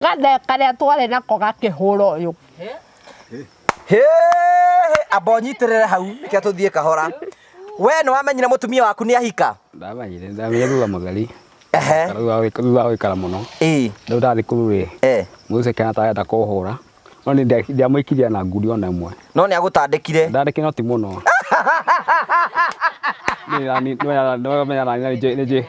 Gathe karĩa twarĩ nako gakĩhũra ũyũ. Hĩ, amba ũnyitĩrĩre hau nĩkĩo tũthiĩ kahora. We nĩ wamenyire mũtumia waku nĩ ahika? Ndamenyire, ndamenyire thutha mũtheri. Ehe. Thutha wa gũikara mũno. Ĩĩ. Rĩu ndathiĩ kũu rĩ, mũthuri ũcio akĩona ta arenda kũhũra. No niĩ ndiamũikirie na ngundi ona ĩmwe. No nĩ agũtandĩkire. Ndandĩkire no ti mũno. Nĩ wamenya nĩ njũĩ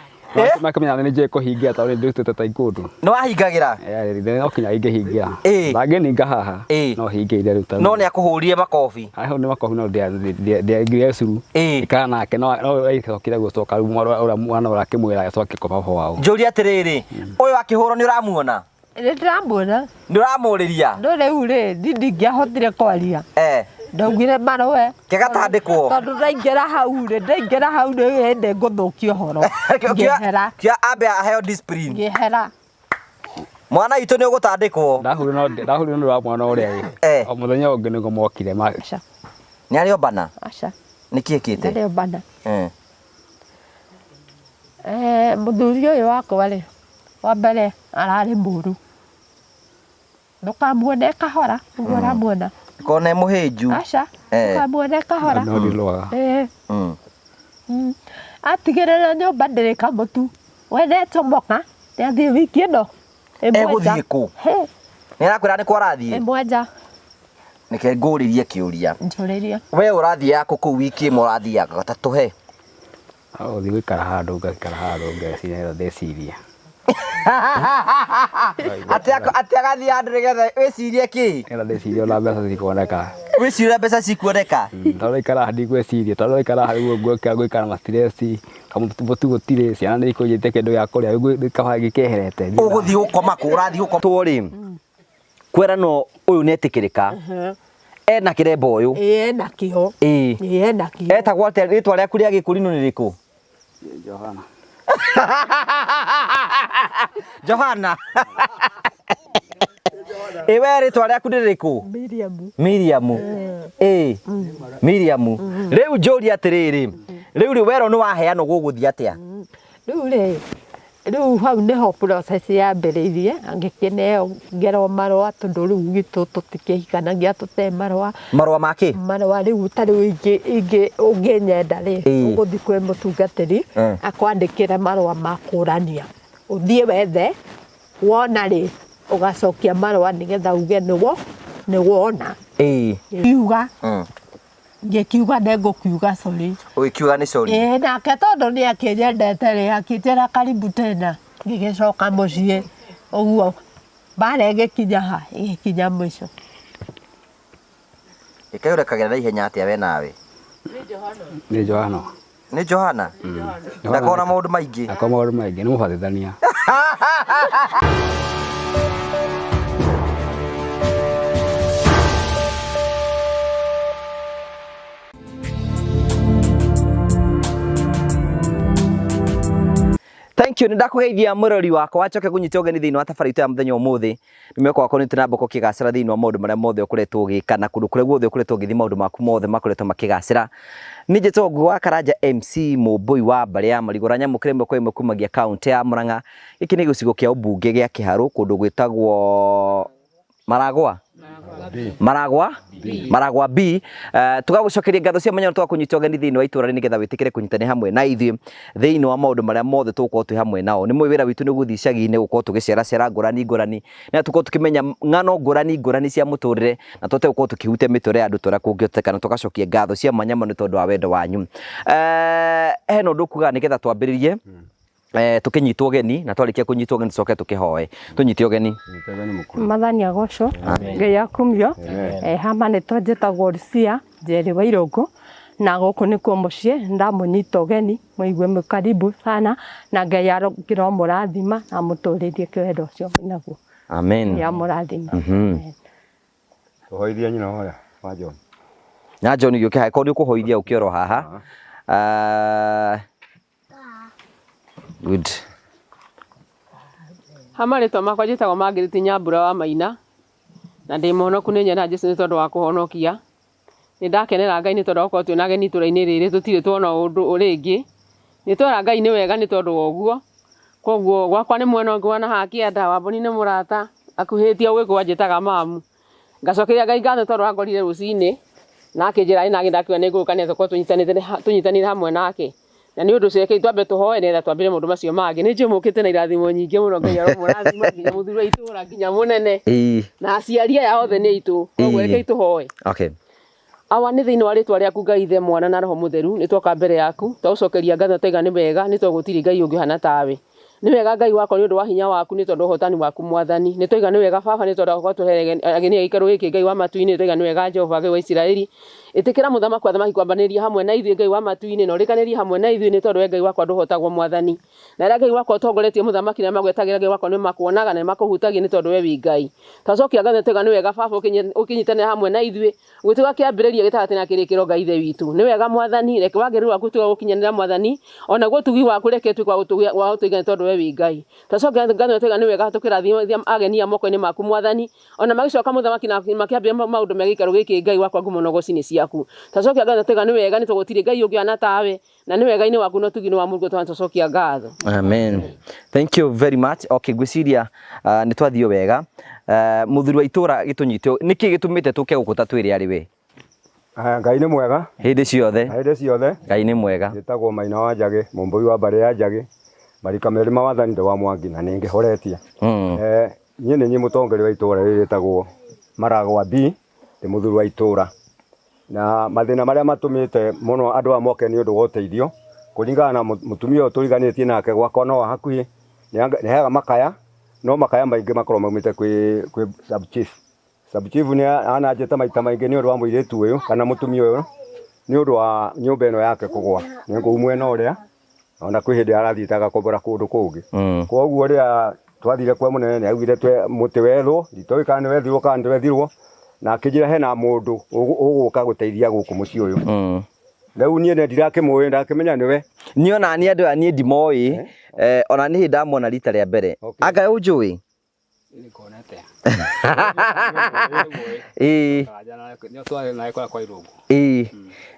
Makamenya nĩ njũĩ kũhingia tondũ nĩ ndĩrutĩte taekwondo. Nĩ wahingagĩra? Eh, no kinya ingĩhingira. Ĩĩ. Ndangĩninga haha. Ĩĩ. No hingĩire rĩu No nĩ akũhũrire makobi. Hau nĩ makobi no ndiaingire curu. Ĩĩ. Ikara nake no no agĩcokire gũcoka rĩu ũrĩa mwana ũrĩa akĩmwĩra acoke kwa baba wao. Njũrie atĩrĩrĩ, ũyũ akĩhũrwo nĩ ũramuona? Nĩ ndĩramuona. Nĩ ũramũrĩria? No rĩu rĩ, niĩ ndingĩahotire kwaria. Eh. Ndaugire marũe. Kĩgatandĩkwo. Tondũ ndaingĩra hau rĩ, ndaingĩra hau rĩ, hĩndĩ ngũthũkia ũhoro. Ngĩehera. Kia ambe aheo discipline. Ngĩehera. Mwana witũ nĩ ũgũtandĩkwo. Ndahũrirwo no ndahũrirwo nĩ wa mwana ũrĩa ĩ. Eh. O mũthenya ũngĩ nĩguo mokire ma. Aca. Nĩ arĩ ombana? Aca. Nĩ kĩĩ kĩte? Ndarĩ ombana. Eh. Eh, mũthuri ũyũ wakwa rĩ, wa mbere ararĩ mũru. Ndũkamuone kahora, ũguo ũramuona. Kona e mũhĩnju. Aca, Eh. ndũkamuone kahora. No ndilwaga. Eh. Mm. Mm. Atigĩrĩra nyũmba ndĩrĩ kamũtu. We nĩacomoka, nĩathiĩ wiki ĩno. Ĩmwe nja. Egũthiĩ kũ? Hĩ, Nĩ arakwĩra nĩ kũ arathiĩ? ĩmwe nja. Reke ngũrĩrie kĩũria. Njũrĩria. We ũrathiĩ yakũ kũu wiki ĩmwe ũrathiaga ta tũhe. Gũthiĩ gũikara handũ ngaikara handũ ngeciria nĩgetha ndĩcirie. Atĩ atĩ agathiĩ handũ nĩgetha wĩcirie kĩ? Nĩgetha ndĩcirie ona mbeca cikuoneka. Wĩcirie ũrĩa mbeca cikuoneka? Tondũ ndaikara haha ndigwĩciria tondũ ndaikara haha rĩu ngũikara ngũikara na stress kamũtu gũtirĩ ciana nĩ ikũnjĩtia kĩndũ gĩa kũrĩa rĩu kaba ngĩkeherete. Ũgũthiĩ gũkoma kũ? Ũrathiĩ gũkoma two rĩ? Kwerano ũyũ nĩ etĩkĩrĩka. Ena kĩremba ũyũ. Ĩĩ ena kĩo. Ĩĩ. Ĩĩ ena kĩo. Etagwo atĩa rĩtwa rĩaku rĩa gĩkũrinũ nĩ rĩrĩkũ? Johana. Johana. Ĩ we rĩtwa rĩaku nĩ rĩrĩkũ? Miriam. Miriam. Ĩ. Miriam. Rĩu njũrie atĩrĩrĩ, rĩu rĩ werwo nĩ waheanwo gũgũthiĩ atĩa? Rĩu rĩ, rĩu hau nĩho process yambĩrĩirie, ngĩkĩneo ngerwo marũa tondũ rĩu gwitũ tũtikĩhikanagia tũtarĩ marũa. Marũa ma kĩ? Marũa rĩu ta rĩu ingĩ ingĩ ũngĩnyenda rĩ, Ĩĩ. ũgũthiĩ kwĩ mũtungatĩri akwandĩkĩre marũa ma kũrania. Ũthiĩ wethe, wona rĩ, ũgacokia marũa nĩgetha uge nĩwo nĩwona. Ĩĩ. Ngiuga, ngĩkiuga nĩngũkiuga sorry. Ũgĩkiuga nĩ sorry. Ĩĩ nake tondũ nĩ akĩnyendete rĩ, akĩnjĩra karibu tena, ngĩgĩcoka mũciĩ ũguo mbara ĩgĩkinya ha? Ĩgĩkinya mũico. Gĩkaĩ ũrekagĩra na ihenya atĩa we nawe? Nĩ Johana. Nĩ Johana? Ndakoragwo na maũndũ maingĩ. Ndakoragwo maũndũ maingĩ, nĩ mũbatithania. Thank you nĩ ndakũgeithia mũrori wakwa wacoke kũnyita ũgeni thĩinĩ wa tabarĩra itũ ya mũthenya ũmũthĩ nĩ mwĩhoko wakwa nĩ na mboko ũkĩgacĩra thĩinĩ wa maũndũ marĩa mothe ũkoretwo ũgĩka na kũndũ kũrĩa guothe ũkoretwo ũgĩthiĩ maũndũ maku mothe makoretwo makĩgacĩra. Niĩ njĩtagwo Ngugi wa Karanja MC Mũmbũi wa mbarĩ ya Marigũ ũranyamũkĩra ĩmwe kwa ĩmwe kumagia kaũntĩ ya Murang'a. Gĩkĩ nĩ gĩcigo kĩa ũmbunge gĩa Kĩharũ kũndũ gwĩtagwo Maragwa Maragwa Maragwa B. Tũgagũcokeria ngatho cia mwanya na tũgakũnyita ũgeni thĩinĩ wa itũra nĩgetha wĩtĩkĩre kũnyitanĩra hamwe na ithuĩ thĩinĩ wa maũndũ marĩa mothe tũgũkorwo twĩ hamwe nao. Nĩ mũĩ wĩra witũ nĩ gũthiĩ icagi-inĩ gũkorwo tũgĩceracera ngũrani ngũrani na tũkorwo tũkĩmenya ng'ano ngũrani ngũrani cia mũtũrĩre na tũhote gũkorwo tũkĩhutia mĩtũrĩre ya andũ ta ũrĩa kũngĩhoteka na tũgacokia ngatho cia mwanya mũno nĩ tondũ wa wendo wanyu. Hena ũndũ ũkugaga nĩgetha twambĩrĩrie tũkĩnyitwo ũgeni na twarĩkia kũnyitwo ũgeni tũcoke tũkĩhoe. Tũnyite ũgeni. Mwathani agocwo, Ngai akumio. Hama nĩ njĩtagwo Lucia Njeri wa Irũngũ na gũkũ nĩkuo mũciĩ, ndamũnyita ũgeni mũigue mwĩ karibu sana na Ngai aromũrathima na amũtũrĩrie wendo ũcio mwĩnaguo. Amen. Ngai amũrathime. Tũhoithie nyina ũrĩa wa John. Na John gĩũke haha, korwo nĩ ũkũhoithia ũke oro haha. Good. Ha marĩtwa makwa njĩtagwo Margaret Nyambura wa Maina, na ndĩ mũhonoku nĩ nyenda Jesu nĩ tondũ wa kũhonokia. Nĩ ndakenera Ngai nĩ tondũ wa gũkorwo twĩna ageni itũra-inĩ rĩrĩ tũtirĩ tuona ũndũ rĩngĩ. Nĩ twera Ngai nĩ wega nĩ tondũ wa ũguo. Koguo gwakwa nĩ mwena ũngĩ wa na haha kĩanda, Wambũri nĩ mũrata, Akuhĩtie ũgĩkũyũ anjĩtaga mamu. Ngacokeria Ngai ngatho tondũ angorire rũcinĩ na akĩnjĩra ĩ nake ndakiuga nĩ ngũka nĩ tũkorwo tũnyitanĩire hamwe nake. Na nĩ ũndũ ũcio rekei twambe tũhoe nĩgetha twambĩre maũndũ macio mangĩ. Nĩ njũĩ mũkĩte na irathimo nyingĩ mũno, Ngai aromũrathima nginya mũthuri wa itũra nginya mũnene na aciari aya othe nĩ aitũ. Koguo rekei tũhoe. Awa, nĩ thĩinĩ wa rĩtwa rĩaku Ngai Ithe, Mwana na Roho Mũtheru, nĩ twoka mbere yaku, twagũcokeria ngatho twaiga nĩ wega, nĩ tondũ gũtirĩ Ngai ũngĩ ũhana tawe. Nĩ wega Ngai wakwa nĩ ũndũ wa hinya waku, nĩ tondũ wa ũhotani waku Mwathani. Nĩ twaiga nĩ wega Baba, nĩ tondũ wa gũkorwo tũhe ageni a gĩikaro gĩkĩ Ngai wa matu-inĩ, nĩ twaiga nĩ wega Jehova Ngai wa Isiraeli. Ĩtĩkĩra mũthamaki wa athamaki kwambanĩria hamwe na ithuĩ Ngai wa matu-inĩ, na ũrĩkanĩrie hamwe na ithuĩ, nĩ tondũ we Ngai wakwa ndũhotagwo Mwathani. Na rĩrĩa Ngai wakwa ũtongoretie mũthamaki na magwetagĩra Ngai wakwa nĩ makuonaga na nĩ makũhutagia nĩ tondũ we wĩ Ngai. Twacokia ngatho twaiga nĩ wega Baba ũkĩnyitanĩra hamwe na ithuĩ, Gũtuĩka kĩambĩrĩria gĩtagatĩ na kĩrĩkĩro Ngai Ithe witũ. Nĩ wega Mwathani, reke wagĩrĩru waku ũtuĩke wa gũkinyanĩra Mwathani, o naguo ũtugi waku reke ũtuĩke wa gũtũigana nĩ tondũ we wĩ Ngai. Twacokia ngatho na twoiga nĩ wega tũkĩrathimithia ageni aya moko-inĩ maku Mwathani, o na magĩcoka mũthamaki na makĩambĩrĩria maũndũ me gĩikaro gĩkĩ Ngai wakwa ngumo na ũgoci nĩ ciaku. Twacokia ngatho na twoiga nĩ wega nĩ tondũ gũtirĩ Ngai ũngĩ ũhana tawe, na nĩ wega-inĩ waku na ũtugi-inĩ wa Mũrungu twana twacokia ngatho. Amen. Thank you very much. Okay, ngwĩciria nĩ twathiĩ wega. Mũthuri wa itũra gĩtũnyite nĩkĩ gĩtũmĩte tũke gũkũ ta twĩre arĩ we? Ngai nĩ mwega Hĩndĩ ciothe. Hĩndĩ ciothe. Ngai nĩ mwega. Njĩtagwo Maina wa Njagĩ, mũmbũi wa mbarĩ ya Njagĩ, marika merĩ ma wathani ndĩ wa Mwangi na nĩ ngĩhoretie. Niĩ nĩ niĩ mũtongoria wa itũra rĩrĩ rĩtagwo Maragwa B, ndĩ mũthuri wa itũra. Na mathĩna marĩa matũmĩte mũno andũ aya moke nĩ ũndũ wa ũteithio, kũringana na mũtumia ũyũ tũriganĩtie nake gwakwa no hakuhĩ, nĩ aheaga makaya, no makaya maingĩ makoragwo maumĩte kwĩ sub chief. Sub chief nĩ ananjĩta maita maingĩ nĩ ũndũ wa mũirĩtu ũyũ kana mũtumia ũyũ, nĩ ũndũ wa nyũmba ĩno yake kũgwa. Nĩ kũu mwena ũrĩa, ona kwĩ hĩndĩ arathiĩte agakombora kũndũ kũngĩ. Koguo rĩrĩa twathire kwa mũnene nĩ augire mũtĩ wethwo, nditoĩ kana nĩ wethirwo kana ndwethirwo, na akĩnjĩra hena mũndũ ũgũka gũteithia gũkũ mũciĩ ũyũ. Rĩu niĩ nĩ ndirakĩmũĩ, ndakĩmenya nĩwe. Niĩ ona niĩ andũ aya niĩ ndimoĩ, ona nĩ hĩndĩ ndamona rita rĩa mbere. Anga ũnjũĩ? Ĩĩ. Ĩĩ.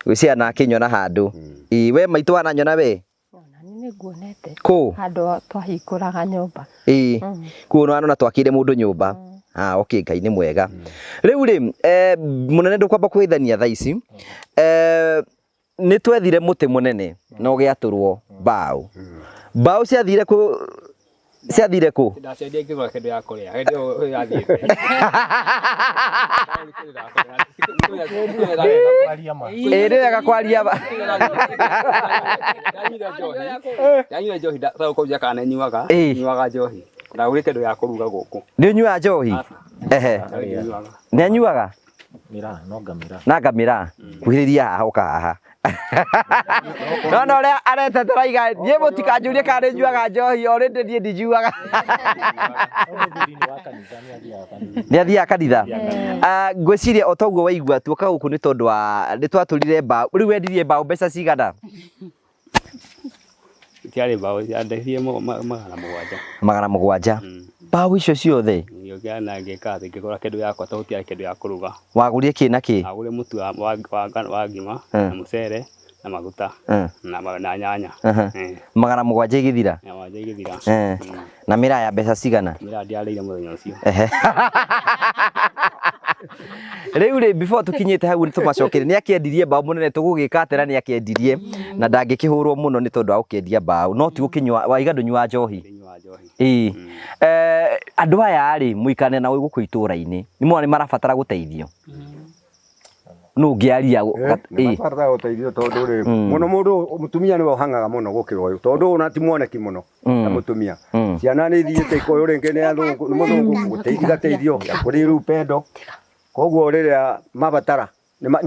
Gwĩciria na akĩnyona handũ. Ĩĩ, we maitũ wananyona we? Ona niĩ nĩnguonete. Kũ? Handũ twahingũraga nyũmba. Ĩĩ. Kũu nĩ twakĩire mũndũ nyũmba. Ah, okay, Ngai nĩ mwega. Rĩu rĩ, mũnene ndũkwamba kũgeithania thaa ici. Nĩ twethire mũtĩ mũnene na ũgĩatũrwo mbaũ. Mbaũ ciathire kũ? Ciathire kũ? Ndacendia ngĩgũra kĩndũ ya kũrĩa. Hĩndĩ ĩyo yathiĩte. Ĩĩ nĩ wega kwaria ma. Ndanyuire njohi ndagũkũria kana nĩ nyuaga. Nyuaga njohi. Ndagũrire kĩndũ ya kũruga gũkũ. Nĩ ũnyuaga njohi? Ehe. Nĩ anyuaga? Mĩraa, no ngamĩra. Na ngamĩra. Kuhĩrĩria haha ũka haha. No no ũrĩa aretetera iga niĩ mũtikanjũrie kana nĩ nyuaga njohi already niĩ ndinyuaga. Nĩ athiaga kanitha. Ngwĩciria o toguo waigua tuoka gũkũ nĩ tondũ wa nĩ twatũrire mbaũ. Rĩu wendirie mbaũ mbeca cigana? Itiarĩ mbaũ, yandehirie 700. 700. Mbaũ icio ciothe? Ngĩũka na ngĩka atĩ ngĩgũra kĩndũ gĩakwa tondũ gũtiarĩ kĩndũ gĩa kũruga. Wagũrire kĩ na kĩ? Ndagũrire mũtu wa ngima na mũcere na maguta na nyanya. 700 igĩthira? 700 igĩthira. Na mĩraa ya mbeca cigana? Mĩraa ndiarĩire mũthenya ũcio. Rĩu rĩ, before tũkinyĩte hau nĩ tũmacokerie, nĩ akĩendirie mbaũ mũnene tũgũgĩka atĩa na nĩ akĩendirie na ndangĩkĩhũrwo mũno nĩ tondũ wa gũkĩendia mbaũ, no ti gũkĩnyua, waiga ndũnyuaga njohi? Ndinyuaga njohi. Ĩĩ. Andũ aya rĩ, mũikarane nao gũkũ itũra-inĩ, nĩ mũrona nĩ marabatara gũteithio? Nũ ũngĩaria? Nĩ marabatara gũteithio tondũ rĩ, mũno mũndũ mũtumia nĩwe ũhang'aga mũno gũkĩra ũyũ, tondũ ũyũ ona ti mwoneki mũno ta mũtumia. Ciana nĩ ithiĩte ikoywo rĩngĩ nĩ athũngũ, nĩ mũthũngũ, igateithio, kũrĩ rĩu Pendo. Koguo rĩrĩa mabatara,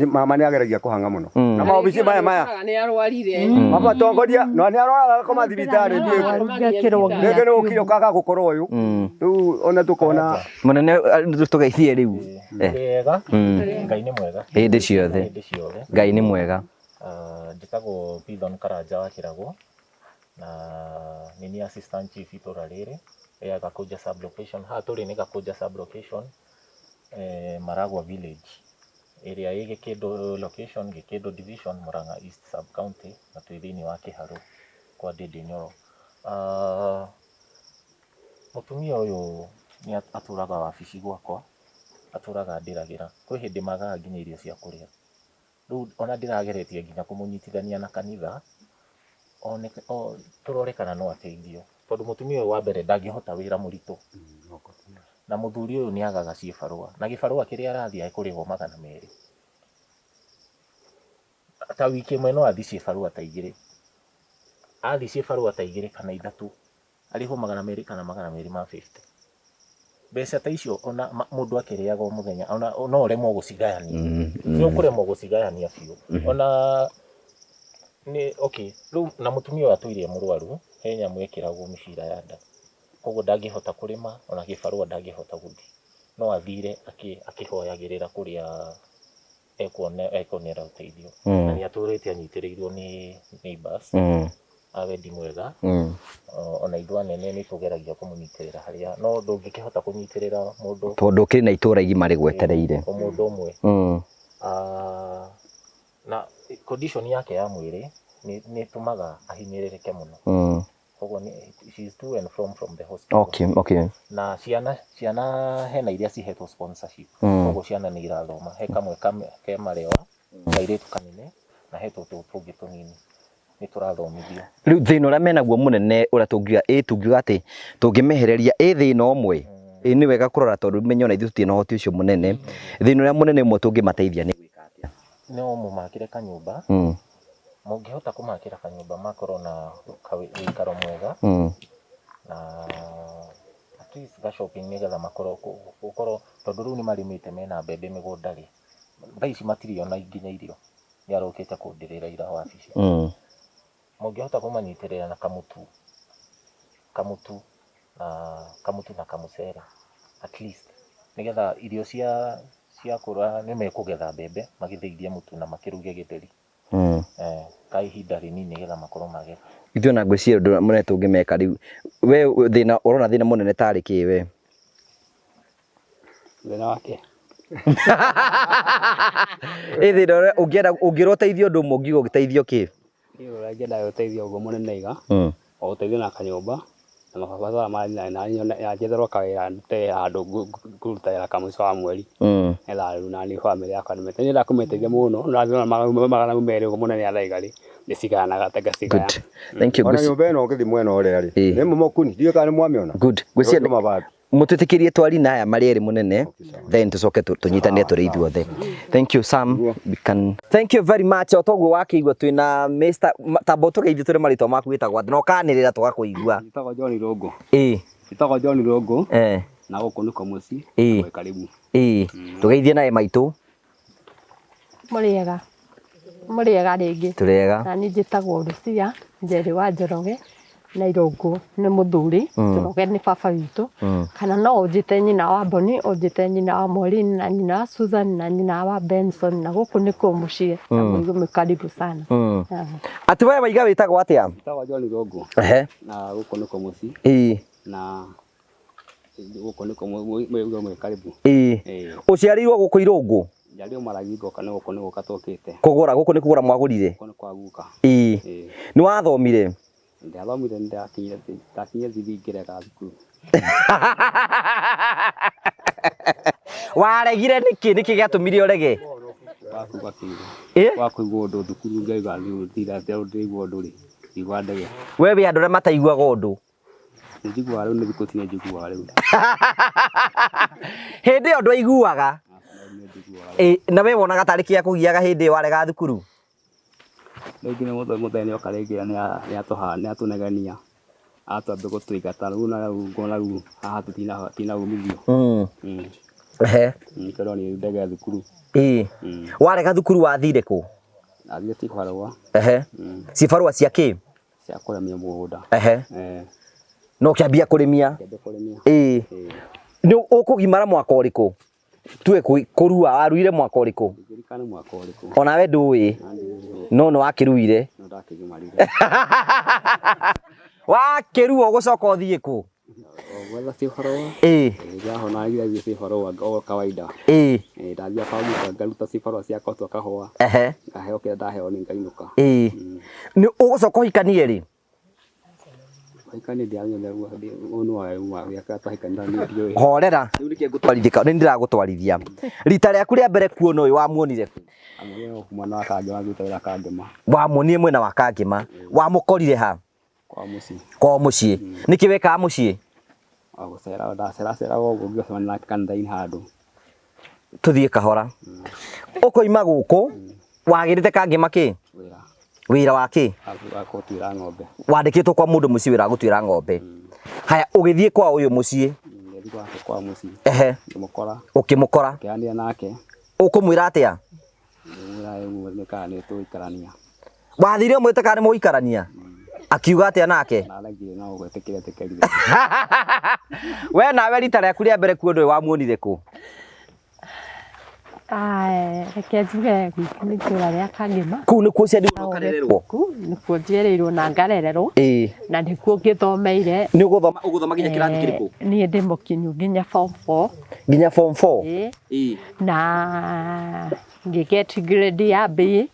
mama nĩ ageragia kũhang'a mũno. Na maobici maya maya. Nĩ arwarire. Mabatongoria, na nĩ arwaraga agakoma thibitarĩ, rĩngĩ nĩ gũkira ũkaga gũkorwo ũyũ. Rĩu ona tũkona. Mũnene, tũgeithie rĩu. Wega, Ngai nĩ mwega. Hĩndĩ ciothe. Hĩndĩ ciothe. Ngai nĩ mwega. Njĩtagwo Pithon Karanja wa Kĩragũ, na nĩ niĩ assistant chief itũra rĩrĩ rĩa Gakũnja sub location. Haha tũrĩ nĩ Gakũnja sub location, Maragwa village, ĩrĩa ĩ Gĩkĩndũ location, Gĩkĩndũ division, Murang'a East sub county, na twĩ thĩinĩ wa Kĩharũ kwa Ndĩndĩ Nyoro. Mũtumia ũyũ Nĩ atũraga wabici gwakwa, atũraga andĩragĩra. Kwĩ hĩndĩ magaga nginya irio cia kũrĩa. Rĩu ona ndĩrageretie nginya kũmũnyitithania na kanitha, oneke tũrore kana no ateithio. Tondũ mũtumia ũyũ wa mbere ndangĩhota wĩra mũritũ. Na mũthuri ũyũ nĩ agaga ciĩbarũa. Na gĩbarũa kĩrĩa arathiĩ ekũrĩhwo 200. Ta wiki ĩmwe no athiĩ ciĩbarũa ta igĩrĩ. Athiĩ ciĩbarũa ta igĩrĩ kana ithatũ, arĩhwo 200 kana 250. Mbeca ta icio ona mũndũ akĩrĩaga o mũthenya, ona no ũremwo gũcigayania. Nĩ ũkũremwo gũcigayania biũ. Ona nĩ okay, rĩu na mũtumia ũyũ atũire e mũrwaru, he nyamũ ĩkĩragwo mĩbira ya nda. Koguo ndangĩhota kũrĩma, ona gĩbarũa ndangĩhota gũthiĩ. No athire akĩhoyagĩrĩra kũrĩa ekuonera ũteithio. Na nĩ atũrĩte anyitĩrĩirwo nĩ neighbors a wendi mwega. Ona ithuĩ anene nĩ tũgeragia kũmũnyitĩrĩra harĩa, no ndũngĩkĩhota kũnyitĩrĩra mũndũ tondũ ũkĩrĩ na itũra igima rĩgwetereire. O mũndũ ũmwe. Na condition yake ya mwĩrĩ nĩ ĩtũmaga ahinyĩrĩrĩke mũno. Koguo she is to and from the hospital. Na ciana hena iria cihetwo sponsorship. Koguo ciana nĩ irathoma. He kamwe ke marewa, kairĩtu kanene, na he tũtũ tũngĩ tũnini nĩ tũrathomithio. Rĩu thĩna ũrĩa menaguo mũnene ũrĩa tũngiuga ĩ tũngiuga atĩ tũngĩmehereria ĩ thĩna ũmwe, ĩ nĩ wega kũrora tondũ menye ona ithuĩ tũtirĩ na ũhoti ũcio mũnene. Thĩna ũrĩa mũnene ũmwe tũngĩmateithia nĩ gwĩka atĩa? No mũmakĩre kanyũmba. Mũngĩhota kũmakĩra kanyũmba makorwo na wĩikaro mwega, na at least ga shopping nĩgetha makorwo gũkorwo, tondũ rĩu nĩ marĩmĩte mena mbembe mĩgũnda rĩ, thaa ici matirĩ ona nginya irio, nĩ arokĩte kũndĩrĩra ira wabici. Mũngĩhota kũmanyitĩrĩra na kamũtu, kamũtu na kamũtu na kamũcere at least, nĩgetha irio ciakũra nĩ mekũgetha mbembe magĩthĩithie mũtu na makĩruge gĩtheri. Ka ihinda rĩnini nĩgetha makorwo magetha. Ithuĩ ona ngwĩciria ũndũ ũrĩa mũnene tũngĩmeka rĩu, we thĩna ũrona thĩna mũnene tarĩ kĩ we? Thĩna wake? Ĩ thĩna ũrĩa ũngĩenda ũngĩrwo ũteithio ũndũ ũmwe ũngiuga ũgĩteithio kĩ? Niĩ ũrĩa ingĩenda ũteithio ũguo mũnene iga, o ũteithio na kanyũmba, na mabataro ma na njetherwo kawĩra ndute handũ ngũruta wĩra kamũico wa mweri, nĩgetha rĩu naniĩ bamĩrĩ yakwa ndĩmĩteithie. Nĩ nyendete kũmĩteithia mũno, no ndĩrona 200 ũguo mũnene araiga rĩ, ndĩcigayanaga ngacigaya. Good. Thank you. Ona nyũmba ĩno ũngĩthiĩ mwena ũrĩa rĩ, nĩ momoku ndiũĩ kana nĩ mwamĩona. Good. Ngwĩciria Nĩ mabati. Mũtwĩtĩkĩrie twari na aya marĩ erĩ mũnene, then tũcoke tũnyitanĩre tũrĩ ithuothe. Thank you Sam. We can... Thank you very much. O toguo wakĩigua twĩna Mr. Tamba ũtũgeithie tũrĩ marĩtwa maku wĩtagwo atĩa na ũkanĩrĩra tũgakũigua. Njĩtagwo John Rũngũ. Njĩtagwo John Rũngũ. Na gũkũ nĩkuo mũciĩ. Mwĩ karibu. Tũgeithie naye maitũ. Mũrĩega. Mũrĩega rĩngĩ. Tũrĩega. Na niĩ njĩtagwo Lucia Njeri wa Njoroge na Irũngũ nĩ mũthuri, Njoroge nĩ baba witũ. Kana no ũnjĩte nyina wa Boni, ũnjĩte nyina wa Maureen na nyina wa Susan na nyina wa Benson, na gũkũ nĩkuo mũciĩ. Na mũigue mwĩ karibu sana. Atĩ we waiga wĩtagwo atĩa? Njĩtagwo John Irũngũ. Na gũkũ nĩkuo mũciĩ. Na gũkũ nĩkuo mũigue mwĩ karibu. Ũciarĩirwo gũkũ Irũngũ? Njiarĩirwo Maragi ngoka no gũkũ nĩ gũka tũkĩte. Kũgũra gũkũ nĩ kũgũra mwagũrire? Gũkũ nĩ kwa guka. Nĩ wathomire? Ndiathomire, ndakinyire thithi ngĩrega thukuru. Waregire nĩkĩ? Nĩkĩ gĩatũmire ũrege? Wakuga kĩndũ. Wa kũigua ũndũ thukuru ngaigua ndĩraigua ũndũ rĩ, ngĩigua ndege. We wĩ andũ arĩa mataiguaga ũndũ? Nĩ njiguaga rĩu nĩ thikũ ici nĩ njiguaga rĩu. Hĩndĩ ĩyo ndwaiguaga? Na we wonaga tarĩ kĩ gĩakũgiaga hĩndĩ ĩyo warega thukuru? Rĩngĩ nĩ mũthenya nĩoka rĩngĩ nĩatũnegenia atwambia gũtũingata rĩu na rĩu ngona rĩu haha tũtina umithio. Nĩkĩo ndonire ndege thukuru. Warega thukuru wathire kũ? Ndathire cibarũa. Cibarũa cia kĩ? Cia kũrĩmia mũgũnda. No ũkĩambia kũrĩmia? Ngĩambia kũrĩmia. Nĩ ũkũgimara mwaka ũrĩkũ? Tuge kũrua, waruire mwaka ũrĩkũ? Ndingĩririkana nĩ mwaka ũrĩkũ. Onawe ndũĩ? No nĩ wakĩruire? No ndakĩgimarire. Wakĩrua ũgũcoka ũthiĩ kũ? Gwetha cibarũa. Ndahona ngathiĩ cibarũa o kawaida. Ndathiĩ kwa guka ngaruta cibarũa ciakwa tua kahũa. Ngaheo kĩrĩa ndaheo nĩ ngainũka. Nĩ ũgũcoka ũhikanie rĩ? Twahikania ndiamenyire ũyũ nĩwe uma gĩaka twahikania niĩ ndiũĩ. Horera rĩu nĩkĩo ngũtwarithia nĩ ndĩragũtwarithia. Rita rĩaku rĩa mbere kuona ũyũ wamuonire kũ? Amuonire gũkũ mwena wa Kangema ngĩruta wĩra Kangema. Wamuonire mwena wa Kangema. Wamũkorire ha? Kwa mũciĩ. Kwao mũciĩ. Nĩkĩ wekaga mũciĩ? O gũcera ndaceraceraga ũguo ngĩcemania nake kanitha-inĩ handũ. Tũthiĩ kahora. Ũkoima gũkũ wagĩrĩte Kangema kĩ? Wĩra. Wĩra wa kĩ? Wa gũtuĩra ng'ombe. Wandĩkĩtwo kwa mũndũ mũciĩ wĩra wa gũtuĩra ng'ombe. Haya ũgĩthiĩ kwa ũyũ mũciĩ. Ngĩthiĩ gwake kwa mũciĩ. Ehe. Ngĩmũkora. Ũkĩmũkora. Ngĩaranĩria nake. Ũkũmwĩra atĩa? Ngĩmwĩra rĩu kana nĩ tũgũikarania. Wathire ũmwĩte kana nĩ mũgũikarania? Akiuga atĩa nake? Ndaregire no gwĩtĩkĩra etĩkĩrire. We nawe rita rĩaku rĩa mbere kuona ũyũ wamuonire kũ? Reke njuge gwitũ nĩ itũra rĩa Kangema. Kũu nĩkuo ũciarirwo na ũkarererwo? Kũu nĩkuo njiarĩirwo na ngarererwo. Ĩĩ. Na nĩkuo ngĩthomeire. Nĩ ũgũthoma ũgũthoma nginya kĩrathi kĩrĩkũ? Niĩ ndĩ mũkinyu nginya form 4. Nginya form 4? Ĩĩ. Ĩĩ. Na ngĩget grade ya B.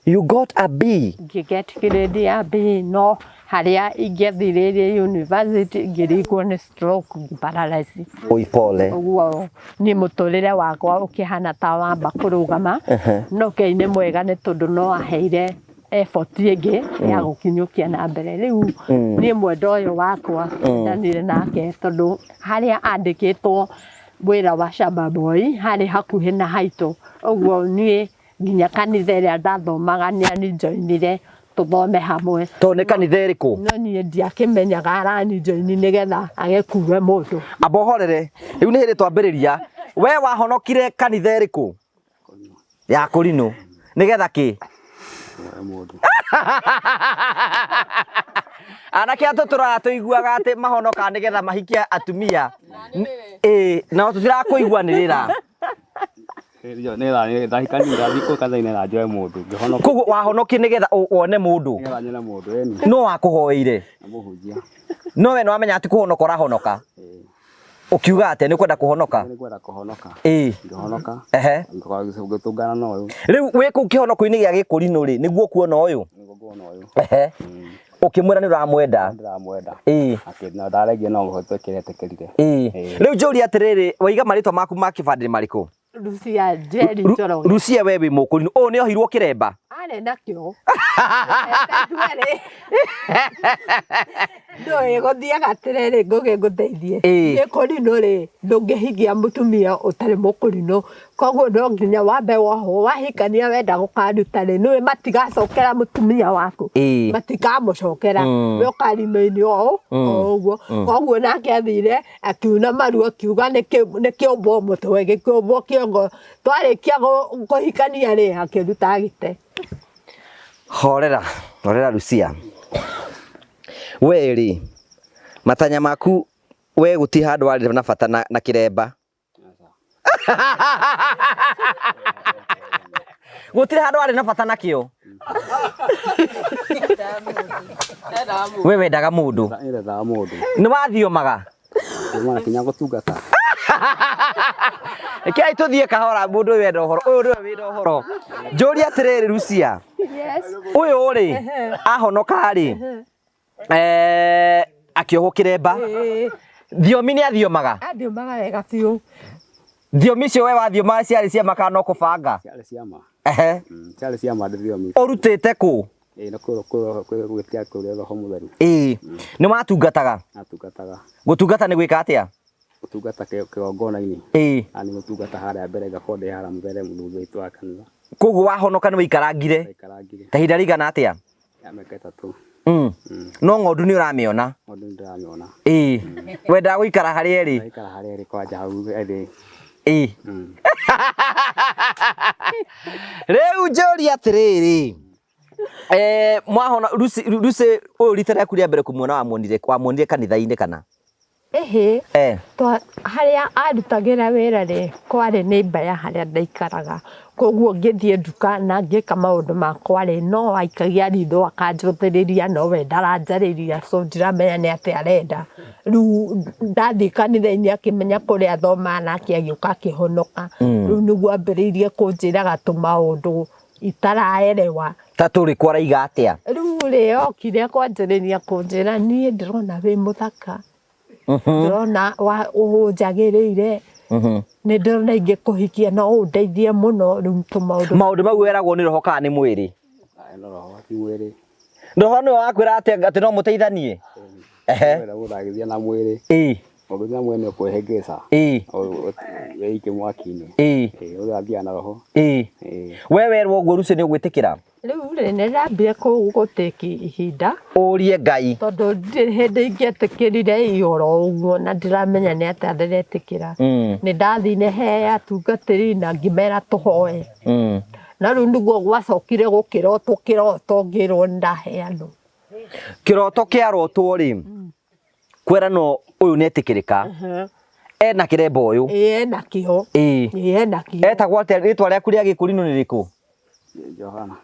You got a B? Ngĩget grade ya B no harĩa ingĩathirĩirie university ngĩringwo nĩ stroke ngĩ paralyze. Oi pole. Ũguo niĩ mũtũrĩre wakwa ũkĩhana ta wamba kũrũgama. No Ngai nĩ mwega nĩ tondũ no aheire effort ĩngĩ ya gũkinyũkia na mbere. Rĩu niĩ mwendwa ũyũ wakwa ndanire nake tondũ harĩa andĩkĩtwo wĩra wa shamba boy harĩ hakuhĩ na haitũ. Ũguo niĩ nginya kanitha ĩrĩa ndathomaga nĩ anjoinire tũthome hamwe. Tondũ nĩ kanitha ĩrĩkũ? No niĩ ndiakĩmenyaga aranjoini nĩgetha agĩkue mũndũ. Amba ũhorere, rĩu nĩ hĩndĩ twambĩrĩria. We wahonokire kanitha ĩrĩkũ? Ya Kũrinũ. Nĩgetha kĩ? Mũndũ. Anake atũ tũraga tũiguaga atĩ mahonokaga nĩgetha mahikie atumia. Ĩĩ, no tũtirakũiguanĩrĩra. Nĩgetha ndahikania ndathiĩ kũu kanitha-inĩ nĩgetha njoe mũndũ ngĩhonoka. Koguo wahonokie nĩgetha wone mũndũ? Nĩgetha nyone mũndũ ĩni. No wakũhoeire? Nĩ mũhunjia. No we nĩwamenya atĩ kũhonoka ũrahonoka? Ũkiuga atĩa nĩ ũkwenda kũhonoka? Nĩ ngwenda kũhonoka. Ĩĩ. Ngĩhonoka. Ehe. Ngĩtũngana na ũyũ. Rĩu wĩ kũu kĩhonoko-inĩ gĩa Gĩkũrinũ rĩ, nĩguo ũkuona ũyũ? Nĩguo nguona ũyũ. Ehe. Ũkĩmwĩra nĩ ũramwenda? Ndĩramwenda. Ĩĩ. Akĩ ndaregire no gwĩtĩkĩra etĩkĩrire. Ĩĩ. Rĩu njũrie atĩrĩrĩ, waiga marĩtwa maku ma kĩbandĩ nĩ marĩkũ? Lucia Njeri Njoroge. Lucia we wĩ Mũkũrinũ. Ũyũ nĩ ohirwo kĩremba? Arĩ nakĩo. Ndũĩ gũthiaga atĩrĩrĩ ngũgĩ ngũteithie. Gĩkũrinũ rĩ, ndũngĩhikia mũtumia ũtarĩ mũkũrinũ. Koguo no nginya wambe wohwo, wahikania wenda gũkaruta rĩ, nĩũĩ matigacokera mũtumia waku. Matikamũcokera. We ũkarimainio o ũguo. Koguo nake athire akiuna maru akiuga nĩ kĩũmbwo mũtwe, gĩkĩũmbwo kĩongo. Twarĩkia kũhikania rĩ, akĩruta agĩte. Horera, horera Lucia. We rĩ, matanya maku we gũtirĩ handũ warĩ na bata na kĩremba. Gũtirĩ handũ warĩ na bata nakĩo. We wendaga mũndũ. Nyendaga mũndũ. Nĩ wathiomaga? Mwana kinya gũtungata. Rekei tũthiĩ kahora mũndũ ũyũ enda ũhoro. Ũyũ nĩwe wĩna ũhoro. Njũrie atĩrĩrĩ Lucia. Yes. Ũyũ rĩ, ahonoka rĩ, akĩohwo kĩremba. Thiomi nĩ athiomaga? Athiomaga wega biũ. Thiomi icio we wathiomaga ciarĩ cia ma kana no kũbanga? Ciarĩ cia ma. Ehe. Ciarĩ cia ma thiomi. Ũrutĩte kũ? Ĩĩ, nĩ gwĩtia kũrĩ Roho Mũtheru. Ĩĩ. Nĩ watungataga? Natungataga. Gũtungata nĩ gwĩka atĩa? Gũtungata kĩgongona-inĩ. Ĩĩ. Na nĩ gũtungata harĩa mbere ngakorwo ndĩ harĩa mbere mũthuri witũ wa kanitha. Koguo wahonoka nĩ waikarangire? Ndaikarangire. Ta ihinda rĩigana atĩa? Ya mĩaka 3. No ng'ondu nĩ ũramĩona? Ng'ondu nĩ ndĩramĩona. Ĩĩ. Wendaga gũikara harĩa ĩrĩ? Ndaikara harĩa ĩrĩ kwanja hau ĩrĩ. Ĩĩ. Rĩu njũrie atĩrĩrĩ, mwahona Lucy ũyũ rita rĩaku rĩa mbere kũmuona wamuonire kanitha-inĩ kana? Ĩhĩ. Harĩa arutagĩra wĩra rĩ, kwarĩ neighbor ya harĩa ndaikaraga. Koguo ngĩthiĩ nduka na ngĩka maũndũ makwa rĩ, no aikagia ritho akanjũthĩrĩria no we ndaranjarĩria, so ndiramenya nĩ atĩa arenda. Rĩu ndathiĩ kanitha-inĩ akĩmenya kũrĩa athomaga nake agĩũka akĩhonoka. Rĩu nĩguo ambĩrĩirie kũnjĩraga tũmaũndũ. Itaraerewa. Ta tũrĩkũ araiga atĩa? Rĩu rĩ okire kwanjĩrĩria kũnjĩra niĩ ndĩrona wĩ mũthaka, ndĩrona ũnjagĩrĩire, nĩ ndĩrona ingĩkũhikia no ũndeithie mũno. Rĩu tũmaũndũ Maũndũ mau weragwo nĩ roho kana nĩ mwĩrĩ? No roho ti mwĩrĩ. Roho nĩwe wakwĩra atĩ atĩ no mũteithanie? Ehe. Wenda gũthagithia na mwĩrĩ. Ũngĩthiĩ na mwĩrĩ nĩ ũkwĩhĩngĩca. Wĩikie mwaki-inĩ. Ĩĩ, ũyũ athiaga na roho. Ĩĩ. We werwo ũguo Lucy nĩ ũgwĩtĩkĩra? Rĩu rĩ nĩ ndambire gũtĩki ihinda. Ũrie Ngai. Tondũ ndirĩ hĩndĩ ingĩetĩkĩrire ĩ oro ũguo na ndiramenya nĩ atĩa ndĩretĩkĩra. Nĩ ndathire he atungatĩri na ngĩmera tũhoe. Na rĩu nĩguo gwacokire gũkĩrotwo kĩroto ngĩrwo nĩ ndaheanwo. Kĩroto kĩarotwo rĩ, kweranwo ũyũ nĩ etĩkĩrĩka, ena kĩremba ũyũ. Ĩĩ ena kĩo. Ĩĩ ena kĩo. Etagwo atĩa? Rĩtwa rĩaku rĩa gĩkũrinũ nĩ rĩrĩkũ? Johana.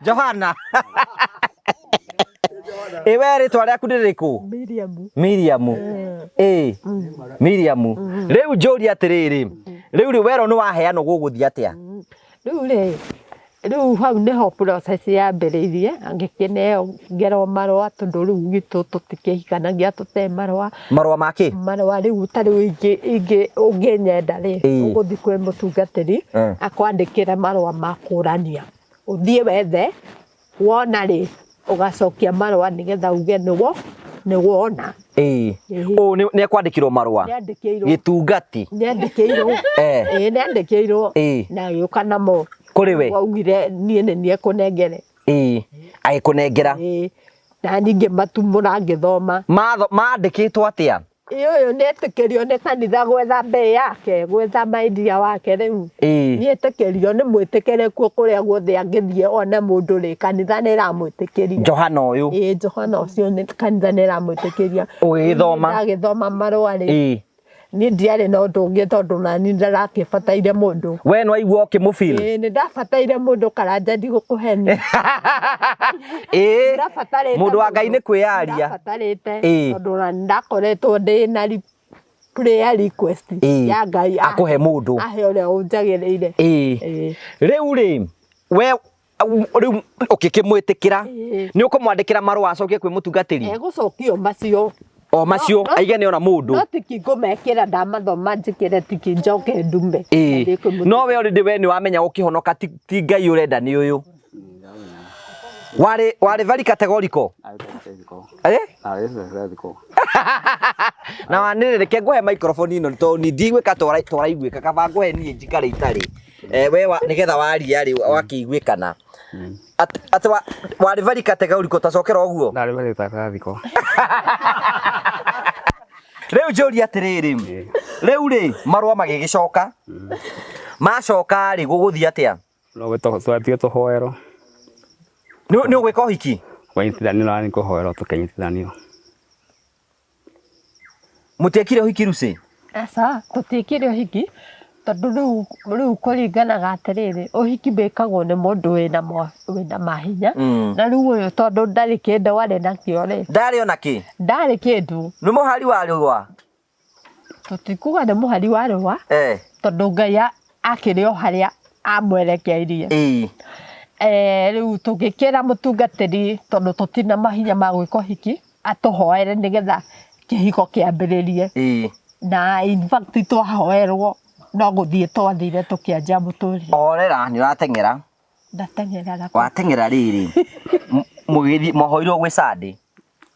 Johana. Ĩ we rĩtwa rĩaku nĩ rĩrĩkũ? Miriam. Miriam. Ĩ Miriam. Rĩu njũrie atĩrĩrĩ, rĩu rĩ werwo nĩ waheanwo gũgũthiĩ atĩa? Rĩu rĩ, rĩu hau nĩho process yambĩrĩirie, ngĩkĩneo ngerwo marũa tondũ rĩu gwitũ tũtikĩhikanagia tũtarĩ marũa. Marũa ma kĩ? Marũa rĩu ta rĩu ingĩ ũngĩnyenda rĩ, ũgũthiĩ kwĩ mũtungatĩri akwandĩkĩre marũa ma kũrania. Ũthiĩ wethe, wona rĩ, ũgacokia marũa nĩgetha uge nĩ wona. Ĩĩ. Ũũ nĩ ekwandĩkĩrwo marũa? Nĩandĩkĩirwo. Gĩtungati? Nĩandĩkĩirwo. Ĩĩ nĩandĩkĩirwo. Na agĩũka namo. Kũrĩ we? Augire niĩ nĩ niĩ ekũnengere. Ĩĩ. Agĩkũnengera. Ĩĩ. Na niĩ ngĩmatumũra ngĩthoma. Mandĩkĩtwo atĩa? Ĩĩ ũyũ nĩetĩkĩrio nĩ kanitha gwetha mbei yake, gwetha maidia wake rĩu. Nĩetĩkĩrio nĩ mwĩtĩkĩrĩku kũrĩa guothe angĩthiĩ one mũndũ rĩ, kanitha nĩ ĩramwĩtĩkĩria. Johana ũyũ. Ĩĩ Johana ũcio nĩ kanitha nĩ ĩramwĩtĩkĩria. Ũgĩgĩthoma. Ndagĩthoma marũa rĩ. Niĩ ndiarĩ na ũndũ ũngĩ tondũ nani ndĩrakĩbataire mũndũ. We nĩwaigua ũkĩmũfeel? Ĩĩ nĩndabataire mũndũ Karanja ndigũkũhenia. Ĩĩ. Ndabatarĩte Mũndũ wa Ngai nĩ kwĩyaria. Ndabatarĩte tondũ ona nĩndakoretwo ndĩ na prayer request ya Ngai akũhe mũndũ. Ahe ũrĩa ũnjagĩrĩire. Ĩĩ. Rĩu rĩ, we rĩu ũkĩkĩmwĩtĩkĩra, nĩ ũkũmwandĩkĩra marũa acokie kwĩ mũtungatĩri? Egũcokio macio. O macio aige nĩ ona mũndũ. No tiki ngũmekĩra ndamathoma njĩkĩre tiki njoke ndume. Ĩĩ. No we already we nĩ wamenya ũkĩhonoka ti Ngai ũrenda nĩ ũyũ. Warĩ warĩ very categorical. Eh? Na wanĩrĩre reke ngũhe microphone ĩno tondũ ni ndigwĩka tũraiguĩka kaba ngũhe niĩ njikare itarĩ. We nĩgetha waria rĩ wakĩiguĩkana. Atĩ warĩ very categorical tacokera ũguo. Ndarĩ very categorical. Rĩu njũrie atĩrĩrĩ, rĩu rĩ marũa magĩgĩcoka, macoka rĩ gũgũthiĩ atĩa? No twathiĩ tũhoerwo. Nĩ ũgwĩka ũhiki? Kũnyitithanio na nĩ kũhoerwo tũkĩnyitithanio. Mũtiekire ũhiki Lucy? Aca, tũtiekire ũhiki tondũ rĩu kũringanaga atĩrĩrĩ, ũhiki wĩkagwo nĩ mũndũ wĩna mahinya. Na rĩu ũyũ tondũ ndarĩ kĩndũ arĩ nakĩo rĩ. Ndarĩ ona kĩ? Ndarĩ kĩndũ. Nĩ mũhari wa rũa? Tũtikuga nĩ mũhari wa rũa. Tondũ Ngai akĩrĩ o harĩa amwerekeirie. Rĩu tũgĩkĩra mũtungatĩri tondũ tũtirĩ mahinya ma gwĩka ũhiki, atũhoere nĩgetha kĩhiko kĩambĩrĩrie. Na in fact twahoerwo no gũthiĩ twathire tũkĩanjia mũtũrĩre. Orera nĩ ũrateng'era. Ndateng'era. Wateng'era rĩrĩ, mũgĩthiĩ mwahoirwo gwĩ Sunday?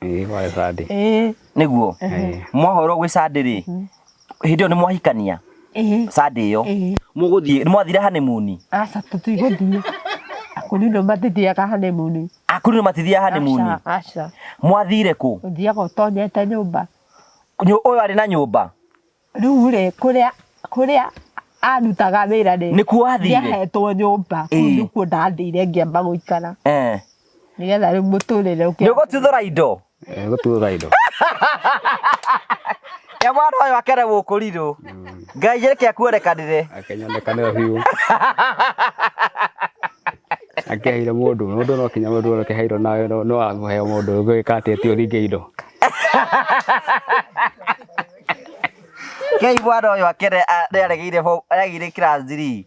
Ĩĩ kwarĩ Sunday. Ĩĩ. Nĩguo? Mwahoirwo gwĩ Sunday rĩ, hĩndĩ ĩyo nĩ mwahikania? Ĩĩ. Sunday ĩyo? Ĩĩ. Mũgũthiĩ, nĩ mwathire honeymoon? Aca tũtigũthiĩ. Akũrinũ matithiaga honeymoon. Akũrinũ matithiaga honeymoon? Aca, aca. Mwathire kũ? Ũthiaga ũtonyete nyũmba. Ũyũ arĩ na nyũmba? Rĩu rĩ, kũrĩa arutaga wĩra rĩ, Nĩkuo athire? Nĩahetwo nyũmba. Kũu nĩkuo ndathire ngĩamba gũikara. Nĩgetha rĩu mũtũrĩre ũkĩ- Nĩ ũgũtuthũra indo? Ĩĩ, gũtuthũra indo. Ya mwana ũyũ akere gũkũrirũ. Ngai reke akuonekanĩre. Akenyonekanĩra biũ. Akĩheire mũndũ, mũndũ no kinya mũndũ akĩheirwo nawe no amũheo mũndũ ũgwĩka atĩa ti ũringe indo. Kei mwana ũyũ akere nĩ aregeire class 3.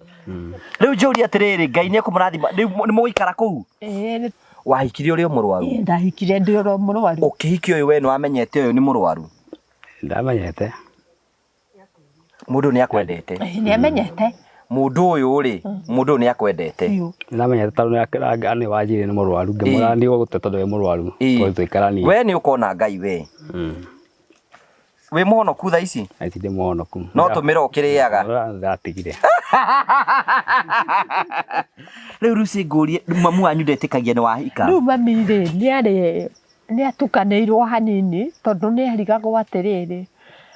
Rĩu njũrie atĩrĩrĩ, Ngai nĩ ekũmũrathima, rĩu nĩ mũgũikara kũu? Ĩĩ. Wahikire ũrĩ o mũrwaru? Ĩĩ, ndahikire ndĩ oro mũrwaru. Ũkĩhikia ũyũ we nĩ wamenyete ũyũ nĩ mũrwaru? Ndamenyete. Mũndũ ũyũ nĩ akwendete? Ĩĩ, nĩ amenyete. Mũndũ ũyũ rĩ, mũndũ ũyũ nĩ akwendete? Biũ. Ndamenyete tondũ nĩ wanjĩrire nĩ mũrwaru, ngĩmwĩra ndigũgũte tondũ wĩ mũrwaru, tondũ tũikaranie. We nĩ ũkona Ngai we. Wĩ mũhonoku thaa ici? Thaa ici ndĩ mũhonoku. No tũmĩra ũkĩrĩaga? Ndatigire. Rĩu Lucy ngũrie, mamu wanyu ndetĩkagia nĩ wahika? Rĩu mami rĩ, nĩ arĩ nĩ atukanĩirwo hanini tondũ nĩ arigagwo atĩrĩrĩ,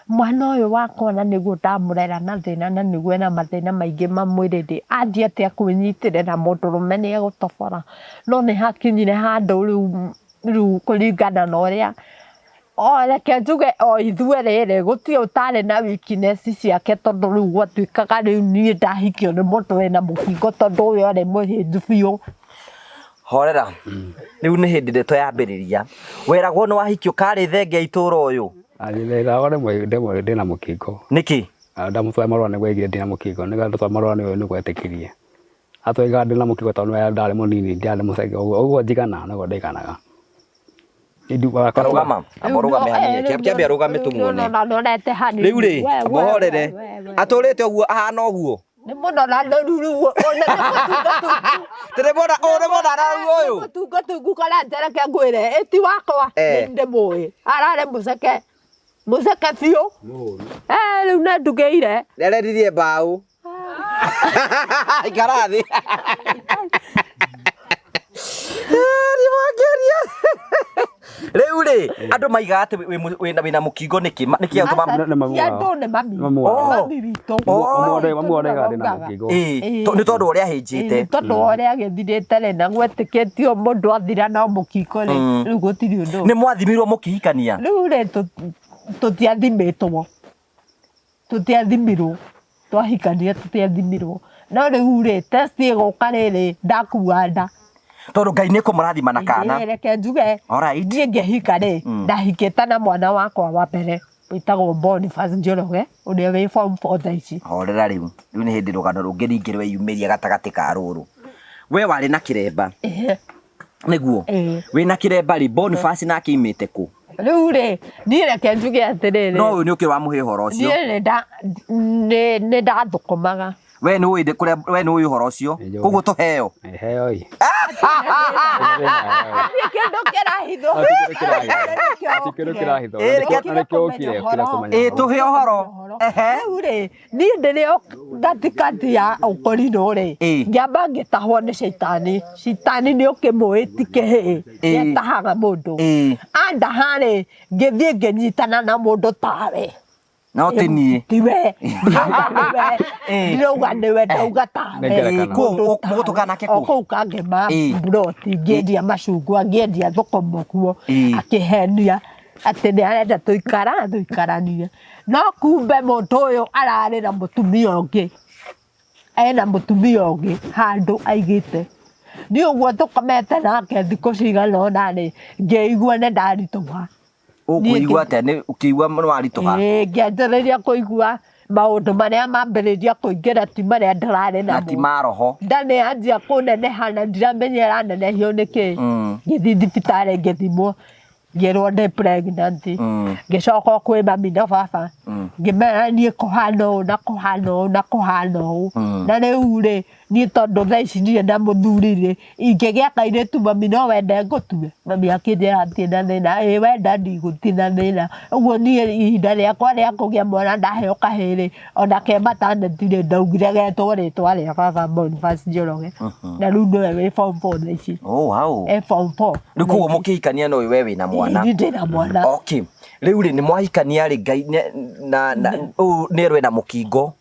mwana ũyũ wakwa na nĩguo ndamũrera na thĩna na nĩguo ena mathĩna maingĩ ma mwĩrĩ rĩ, athiĩ atĩa kwĩnyitĩrĩra mũndũrũme nĩ egũtobora. No nĩ hakinyire handũ rĩu kũringana na ũrĩa o reke njuge o ithuerĩ rĩ, gũtirĩ ũtarĩ na weakness ciake tondũ rĩu gwatuĩkaga rĩu niĩ ndahikio nĩ mũndũ wĩna mũkingo tondũ ũyũ arĩ mũhĩnju biũ. Horera, rĩu nĩ hĩndĩ ndeto yambĩrĩria. Weragwo nĩ wahikio karĩ thenge ya itũra ũyũ? Anjĩraga rĩmwe ndĩna mũkingo. Nĩkĩ? Ndamũtwara marũa nĩguo aigire ndĩna mũkingo, nĩguo ndatwara marũa nĩguo etĩkirie. Atwaigaga ndĩna mũkingo tondũ nĩwe ndarĩ mũnini, ndiarĩ mũceke ũguo, ũguo njigana noguo ndaiganaga. Rũgama, amba ũrũgame hanini, kĩambe arũgame tũmuone. Rĩu rĩ, amba ũhorere. Atũrĩte ũguo ahana ũguo? Nĩ mũno na rĩu rĩu ona nĩ mũtungatungu. Tũrĩmona ũyũ nĩ mũthararu ũyũ. Nĩ mũtungatungu kana njereke ngwĩre, ĩti wakwa nĩ ndĩmũĩ. Ararĩ mũceke, mũceke biũ. Rĩu nĩ ndugĩire. Nĩ arendirie mbaũ. Ikara thĩ. Nĩ Rĩu rĩ, andũ maigaga atĩ wĩna mũkingo nĩkĩ? Nĩkĩ gĩatũma Nĩ mamu Ti wao. andũ nĩ mami. Nĩ mamu wao. Mami witũ. Mamu wao nĩaigaga ndĩna mũkingo. Ĩĩ, nĩ tondũ ũrĩa ahĩnjĩte. Nĩ tondũ wa ũrĩa agĩthirĩte rĩ, na gwetĩkĩtio mũndũ athira na mũkingo rĩ, rĩu gũtirĩ ũndũ. Nĩ mwathimirwo mũkĩhikania? Rĩu rĩ, tũtiathimĩtwo. Tũtiathimirwo. Twahikania tũtiathimirwo. No rĩu rĩ, test ĩgũka rĩrĩ, ndakua nda. Tondũ Ngai nĩ ekũmũrathima na kana. Ĩĩ, reke njuge. Alright. Niĩ ngĩhika rĩ, ndahikĩte na mwana wakwa wa mbere wĩtagwo Boniface Njoroge, ũrĩa wĩ form 4 thaa ici. Horera rĩu, rĩu nĩ hĩndĩ rũgano rũngĩ ningĩ rweyumĩria gatagatĩ ka rũrũ. We warĩ na kĩremba. Nĩguo. Wĩna kĩremba rĩ, Boniface nake aimĩte kũ? Rĩu rĩ, niĩ reke njuge atĩrĩrĩ. No ũyũ nĩ ũkĩ wamũhe ũhoro ũcio? Niĩ nĩ ndathũkũmaga. We nĩ ũĩ kũrĩa, we nĩ ũĩ ũhoro ũcio? Koguo tũheo. Heo ĩ. Hatirĩ kĩndũ kĩrahithwo. Hatirĩ kĩndũ kĩrahithwo. Na nĩkĩo ũkire, ũkire kũmenya Ĩ ũhoro. tũhe ũhoro. Rĩu rĩ, niĩ ndĩrĩ o gatikati ya ũkorirũ rĩ, ngĩamba ngĩtahwo nĩ caitani. Caitani nĩ ũkĩmũĩ ti kĩhĩĩ, nĩatahaga mũndũ. Andaha rĩ, ngĩthiĩ ngĩnyitana na mũndũ tawe. No ti niĩ. Tiwe. Ndirauga nĩwe, ndauga tawe. Nĩ ngerekano. Kũ, mũgũtũngana nake kũ? O kũu Kangema mburoti, ngĩendia macungwa, ngĩendia thũkũma kuo, akĩhenia atĩ nĩ arenda tũikara, tũikaranie. No kumbe mũndũ ũyũ ararĩ na mũtumia ũngĩ. Ena mũtumia ũngĩ handũ aigĩte. Niĩ ũguo tũkomete nake thikũ cigana ũna rĩ, ngĩigua nĩ ndaritũha. Ũkũigua atĩa? Nĩ ũkĩigua nĩ waritũha? Ĩĩ, ngĩanjĩrĩria kũigua maũndũ marĩa mambĩrĩria kũingĩra ti marĩa ndĩrarĩ Na ti namo. ma roho. Nda nĩ yanjia kũneneha na ndiramenya ĩranenehio nĩkĩ. Ngĩthiĩ thibitarĩ ngĩthimwo, ngĩrwo ndĩ pregnant. Ngĩcoka kwĩ mami na baba, ngĩmera niĩ kũhana ũũ na kũhana ũũ na kũhana ũũ. Na rĩu rĩ, niĩ tondũ thaa ici ndirĩ na mũthuri rĩ, ingĩgĩa kairĩtu mami no wende ngũtue? Mami akĩnjĩra hatirĩ na thĩna, ĩĩ wenda ndigũtirĩ na thĩna. Ũguo niĩ ihinda rĩakwa rĩa kũgĩa mwana ndaheo kahĩĩ rĩ, ona ke maternity rĩ, ndaugire getwo rĩtwa rĩa baba Boniface Njoroge. Na rĩu nĩwe wĩ form 4 thaa ici. Oh, wow. E form 4. Rĩu koguo mũkĩhikania na ũyũ we wĩna mwana? Ĩĩ, ndĩ na mwana. Okay. Rĩu rĩ, nĩ mwahikania rĩ, Ngai na ũyũ nĩ erwo ena mũkingo.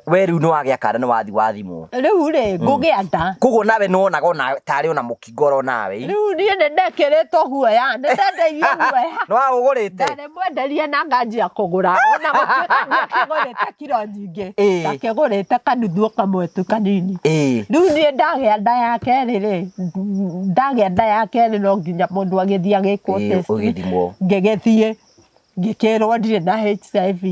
We rĩu nĩ wagĩa kana nĩ wathi wathimwo? Rĩu rĩ, ngũgĩa nda. Koguo nawe nĩ wonaga ona tarĩ ona mũkingo oro nawe. Rĩu niĩ nĩ ndekĩrĩtwo guoya, nĩ ndendeirio guoya. Nĩ waũgũrĩte? Ndarĩ mwenderie na nganjia kũgũra. Ona gũtuĩka ndiakĩgũrĩte kiro nyingĩ. Ndakĩgũrĩte kanuthu o kamwe tu kanini. Rĩu niĩ ndagĩa nda ya kerĩ rĩ, ndagĩa nda ya kerĩ no nginya mũndũ agĩthiĩ agĩkwo test. Ũgĩthimwo. Ngĩgĩthiĩ. Ngĩkĩrwo ndirĩ na HIV.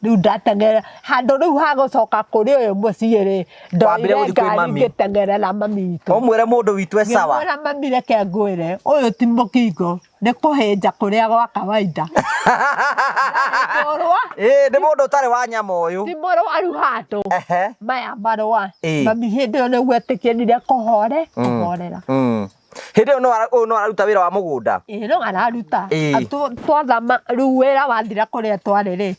Rĩu ndateng'era handũ rĩu ha gũcoka kũrĩ ũyũ mũciĩ rĩ, Wambire ndoire gũthiĩ kwĩ ngari mami. ngĩteng'erera mami witũ. Ũmwĩre mũndũ witũ e sawa. Ngĩmwĩra mami reke ngwĩre, ũyũ ti mũkingo, nĩ kũhĩnja kũrĩa gwa kawaida. Ndũrwa, Ĩĩ nĩ mũndũ ũtarĩ wa nyama ũyũ. ti mũrwaru handũ. Ehe. Maya marũa. Ĩĩ. Mami hĩndĩ ĩyo nĩguo etĩkĩrire kũhore, kũhorera. Hĩndĩ ĩyo no ũyũ no araruta wĩra wa mũgũnda. Ĩĩ no araruta. Ĩĩ. Twathama rĩu wĩra wathira kũrĩa twarĩ rĩ,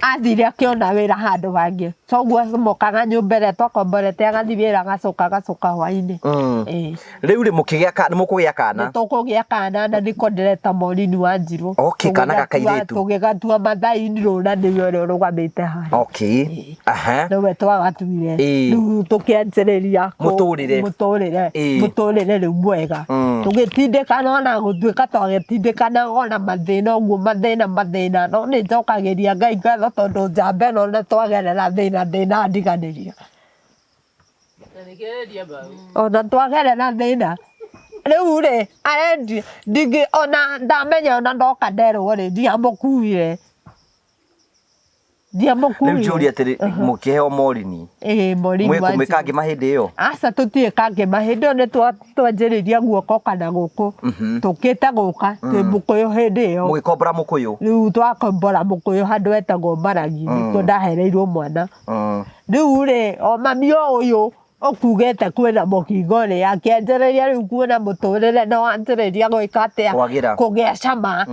athire akĩona wĩra handũ hangĩ. Toguo acomokaga nyũmba ĩrĩa twakomborete agathiĩ wĩra agacoka agacoka hwainĩ. Ĩĩ. Rĩu rĩ mũkĩgĩa ka nĩ mũkũgĩa kana. Nĩ tũkũgĩa kana na nĩko ndĩreta Maureen Wanjirũ. Okay, kana ga kairĩtu. Tũgĩgatua Mathai Rũra nĩwe ũrĩa ũrũgamĩte haha. Okay. Aha. Nĩwe twagatuire. Ĩĩ. Rĩu tũkĩanjĩrĩria Mũtũrĩre. Mũtũrĩre. Ĩĩ. Mũtũrĩre rĩu mwega. Tũgĩtindĩkana ona gũtuĩka twagĩtindĩkana ona mathĩna ũguo mathĩna mathĩna no nĩ njokagĩria Ngai ngatho tondũ njamba ĩno ona twagerera thĩna ndĩnandiganĩria. Ona twagerera thĩna rĩu rĩ arendia ndingĩ ona ndamenya ona ndoka nderwo rĩ ndiamũkuire. Rĩu Ndiamũkuire. njũrie atĩrĩ mũkĩheo Morini. Ĩĩ Maureen Mwĩ Wanjirũ. kũmĩka ngĩma hĩndĩ ĩyo. Aca tũtirĩ kangĩma hĩndĩ ĩyo nĩ twanjĩrĩria guoko kana gũkũ tũkĩte gũka twĩ mũkũyũ hĩndĩ ĩyo. Mũgĩkombora mũkũyũ. Rĩu twakombora mũkũyũ handũ hetagwo Maragi nĩkuo ndahereirwo mwana. Rĩu rĩ o mami o ũyũ ũkugĩte kwĩna mũkingo rĩ akĩanjĩrĩria rĩu kuona mũtũrĩre na wanjĩrĩria gwĩka atĩa Kwagĩra. kũgĩa cama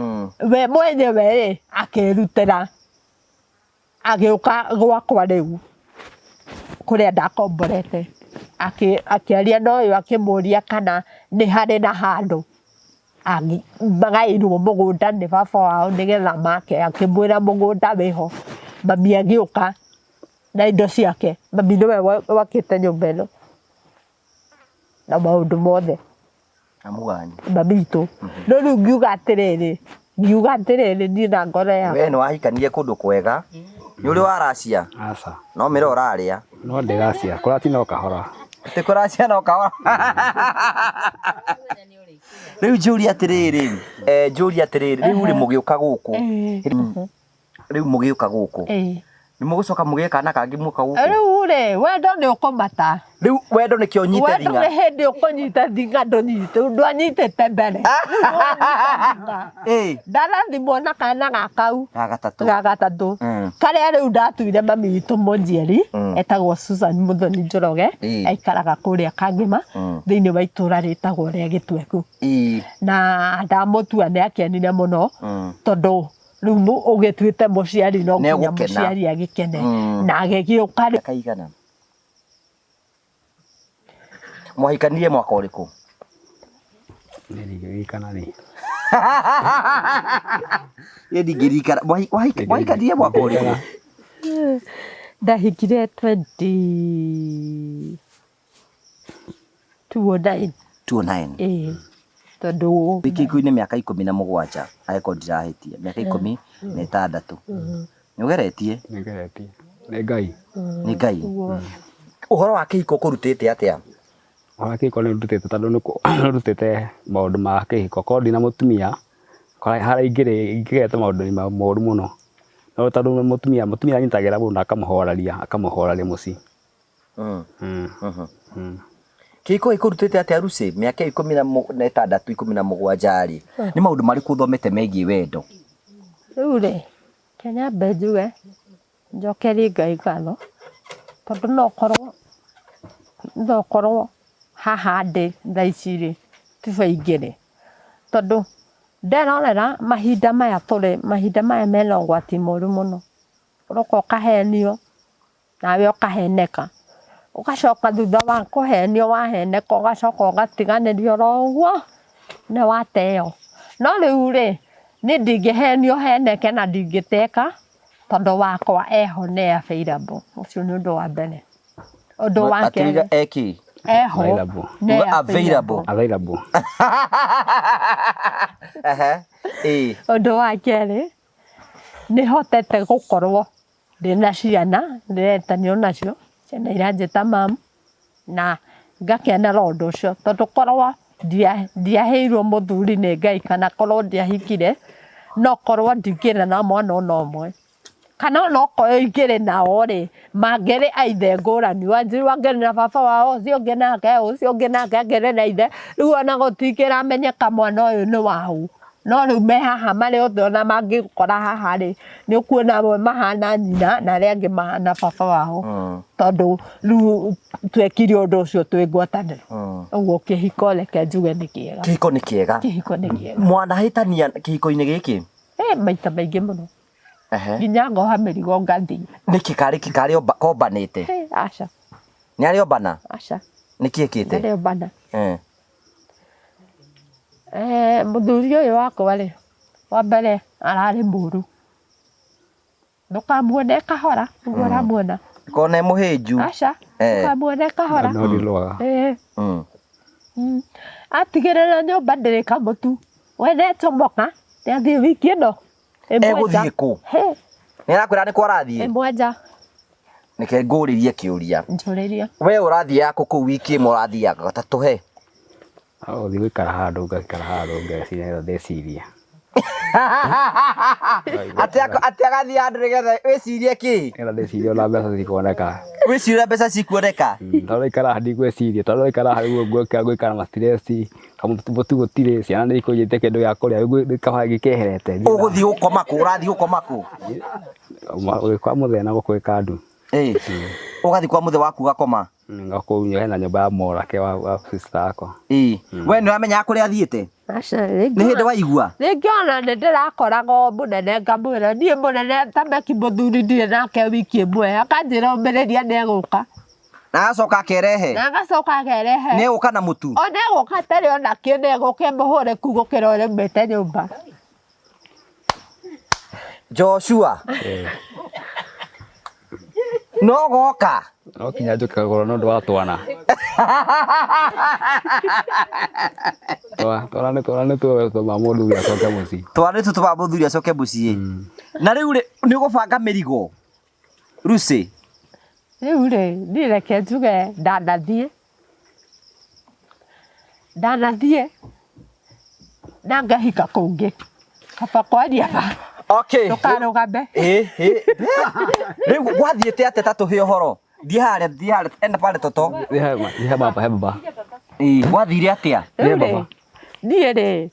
we mwenyewe rĩ akĩrutĩra agĩũka gwakwa rĩu kũrĩa ndakomborete akĩaria na ũyũ akĩmũria kana nĩ harĩ na handũ magaĩirwo mũgũnda nĩ baba wao nĩgetha make akĩmwĩra mũgũnda wĩho. Mami agĩũka na indo ciake. Mami nĩwe wakĩte nyũmba ĩno na maũndũ mothe. Amu wanyu. Mami witũ. No rĩu ngiuga atĩrĩrĩ, ngiuga atĩrĩrĩ niĩ na ngoro yakwa. We nĩ wahikanirie kũndũ kwega. Nĩ ũrĩ waracia? Aca. No mĩro ũrarĩa. No ndĩracia, kũratina o kahora. Atĩ kũracia no kahora. Rĩu njũrie atĩrĩrĩ, njũrie atĩrĩrĩ, rĩu rĩ mũgĩũka gũkũ. Rĩu mũgĩũka gũkũ. Nĩ mũgũcoka mũgĩe kana kangĩ mũka gũkũ. Rĩu rĩ, wendo nĩ ũkũmata. Rĩu wendo nĩkĩo ũnyite Wendo thing'a. nĩ hĩndĩ ũkũnyita thing'a ndũnyite, ndwanyitĩte mbere. Rĩu nĩwanyita thing'a. Ndarathimwo na kana ga kau. Ga gatatũ. Ga gatatũ. Karĩa rĩu ndatuire mami witũ mũnjiari, etagwo Susan Muthoni Njoroge, aikaraga kũrĩa Kangĩma, thĩinĩ wa itũra rĩtagwo rĩa Gĩtweku. Na ndamũtua nĩ akenire mũno, tondũ rĩu ũgĩtuĩte mũciari no nginya Nĩegũkena. mũciari agĩkene. Na agĩgĩũka rĩ. Kaigana. Mwahikanirie mwaka ũrĩkũ? Niĩ ndingĩririkana rĩ. Niĩ ndingĩririkana. Mwahikanirie mwaka ũrĩkũ? Ndahikire 2009. 2009. Ĩĩ. Tondũ Kĩhiko-inĩ mĩaka 17 angĩkorwo ndirahĩtia, mĩaka 16. Nĩ ũgeretie? Nĩ ngeretie. Nĩ Ngai. Nĩ Ngai. Ũhoro wa kĩhiko ũkũrutĩte atĩa? Ũhoro wa kĩhiko nĩ ũndutĩte tondũ nĩ ũndutĩte maũndũ ma kĩhiko. Korwo ndina mũtumia, harĩa ingĩrĩ ingĩgerete maũndũ moru mũno. No tondũ mũtumia anyitagĩra mũndũ na akamũhoraria mũciĩ. Kĩhiko gĩkũrutĩte atĩa Lucy? Mĩaka 16, 17 rĩ, nĩ maũndũ marĩkũ ũthomete megiĩ wendo? Rĩu rĩ, reke nyambe njuge njokerie Ngai ngatho tondũ no ũkorwo haha ndĩ thaa ici rĩ, tibo ingĩrĩ. Tondũ nderorera mahinda maya tũrĩ, mahinda maya mena ũgwati mũru mũno. Ũroka ũkahenio, nawe ũkaheneka. Ũgacoka thutha wa kũhenio waheneka ũgacoka ũgatiganĩrio oro ũguo, nĩ wateo. No rĩu rĩ, niĩ ndingĩhenio heneke na ndingĩteka, tondũ wakwa eho nĩ available. Ũcio nĩ ũndũ wa mbere. Ũndũ wa Atĩrĩra kerĩ. eki? Eho Available. nĩ Uga available. Available. Ehe. Ĩĩ. Ũndũ wa kerĩ, nĩ hotete gũkorwo ndĩna ciana, ndĩretanio nacio, ciana iranjĩta mamu, na ngakenera ũndũ ũcio, tondũ korwo ndiaheirwo mũthuri nĩ Ngai kana korwo ndiahikire, No korwo ndingĩrĩ na mwana ona ũmwe kana ona okorwo ingĩrĩ nao rĩ, mangĩrĩ a ithe ngũrani, Wanjiru angĩrĩ na baba wao, ũcio ũngĩ nake, ũcio ũngĩ nake angĩrĩ na ithe, rĩu ona gũtingĩramenyeka mwana ũyũ nĩ waũ. No rĩu me haha marĩ othe ona mangĩgũkora haha rĩ, nĩ ũkuona amwe mahana nyina na arĩa angĩ mahana baba wao, tondũ rĩu twekire ũndũ ũcio twĩ ngwatanĩro. Ũguo kĩhiko reke njuge nĩ kĩega. Kĩhiko nĩ kĩega. Kĩhiko nĩ kĩega. Mwanahĩtania kĩhiko-inĩ gĩkĩ? Maita maingĩ mũno. Nginya ngoha mĩrigo ngathiĩ. Nĩkĩ karĩ kĩ karĩ kombanĩte? Aca. Nĩ arĩ ombana? Aca. Nĩkĩ ekĩte? Ndarĩ ombana. Mũthuri ũyũ wakwa rĩ, wa mbere ararĩ mũru. Ndũkamuone kahora, ũguo ũramuona. Ndũkone mũhĩnju. Aca, ndũkamuone kahora. No ndilwaga. Atigĩrĩra nyũmba ndĩrĩ kamũtu. We nĩacomoka, nĩathiĩ wiki ĩno. Egũthiĩ kũ? Nĩ arakwĩra nĩ kũ arathiĩ? Ĩmwenja. Reke ngũrĩrie kĩũria. Njũrĩria. We ũrathiaga kũ kũu wiki ĩmwe ũrathiaga? Ta tũhe. Gũthiĩ gũikara handũ ngaikara handũ ngeciria ndeciria. Atĩ agathiĩ handũ nĩgetha wĩcirie kĩ? Nĩgetha ndĩcirie ona mbeca cikuoneka. Wĩcirie ũrĩa mbeca cikuoneka? Tondũ ndaikara haha ndigwĩciria, tondũ ndaikara haha rĩu ngũikara na stress, kamũtu gũtirĩ, ciana nĩ ikũnjĩtia kĩndũ gĩa kũrĩa, rĩu kaba ngĩkeherete. Ũgũthiĩ gũkoma kũ? Ũrathiĩ gũkoma kũ? Kwa mũthee na gũkũ Gĩkandu. Ũgathiĩ kwa mũthee waku ũgakoma? Kũu hena nyũmba ya mũrake wa sister yakwa. We nĩ ũramenyaga kũrĩa athiĩte? Aca, Nĩ hĩndĩ waigua? Rĩngĩ ona nĩ ndĩrakoraga o mũnene ngamwĩra niĩ mũnene ta Meki mũthuri ndirĩ nake wiki ĩmwe, akanjĩra ũmĩrĩria nĩ egũka. Na agacoka akerehe? Na agacoka akerehe. Nĩ egũka na mũtu? O nĩ egũka atarĩ ona kĩ, nĩ egũka ĩmũhũre kuu gũkĩra ũrĩa aumĩte nyũmba. Joshua. No goka. No kinya njoke kũgũra nĩ ũndũ wa twana. Twana nĩ twana nĩ tuo tũtũmaga mũthuri acoke mũciĩ. Twana nĩ tũtũmaga mũthuri acoke mũciĩ. Na rĩu rĩ, nĩ ũgũbanga mĩrigo? Lucy. Rĩu rĩ, niĩ reke njuge ndanathiĩ. Ndanathiĩ na ngahika kũngĩ. Kaba kwaria ba. Okay. Ndũkarũgame. Rĩu gwathiĩte atĩa ta tũhe ũhoro? Thiĩ harĩa, thiĩ harĩa, enda pale toto. Thiĩ he baba, he baba. Gwathire atĩa? Rĩu rĩ, niĩ rĩ,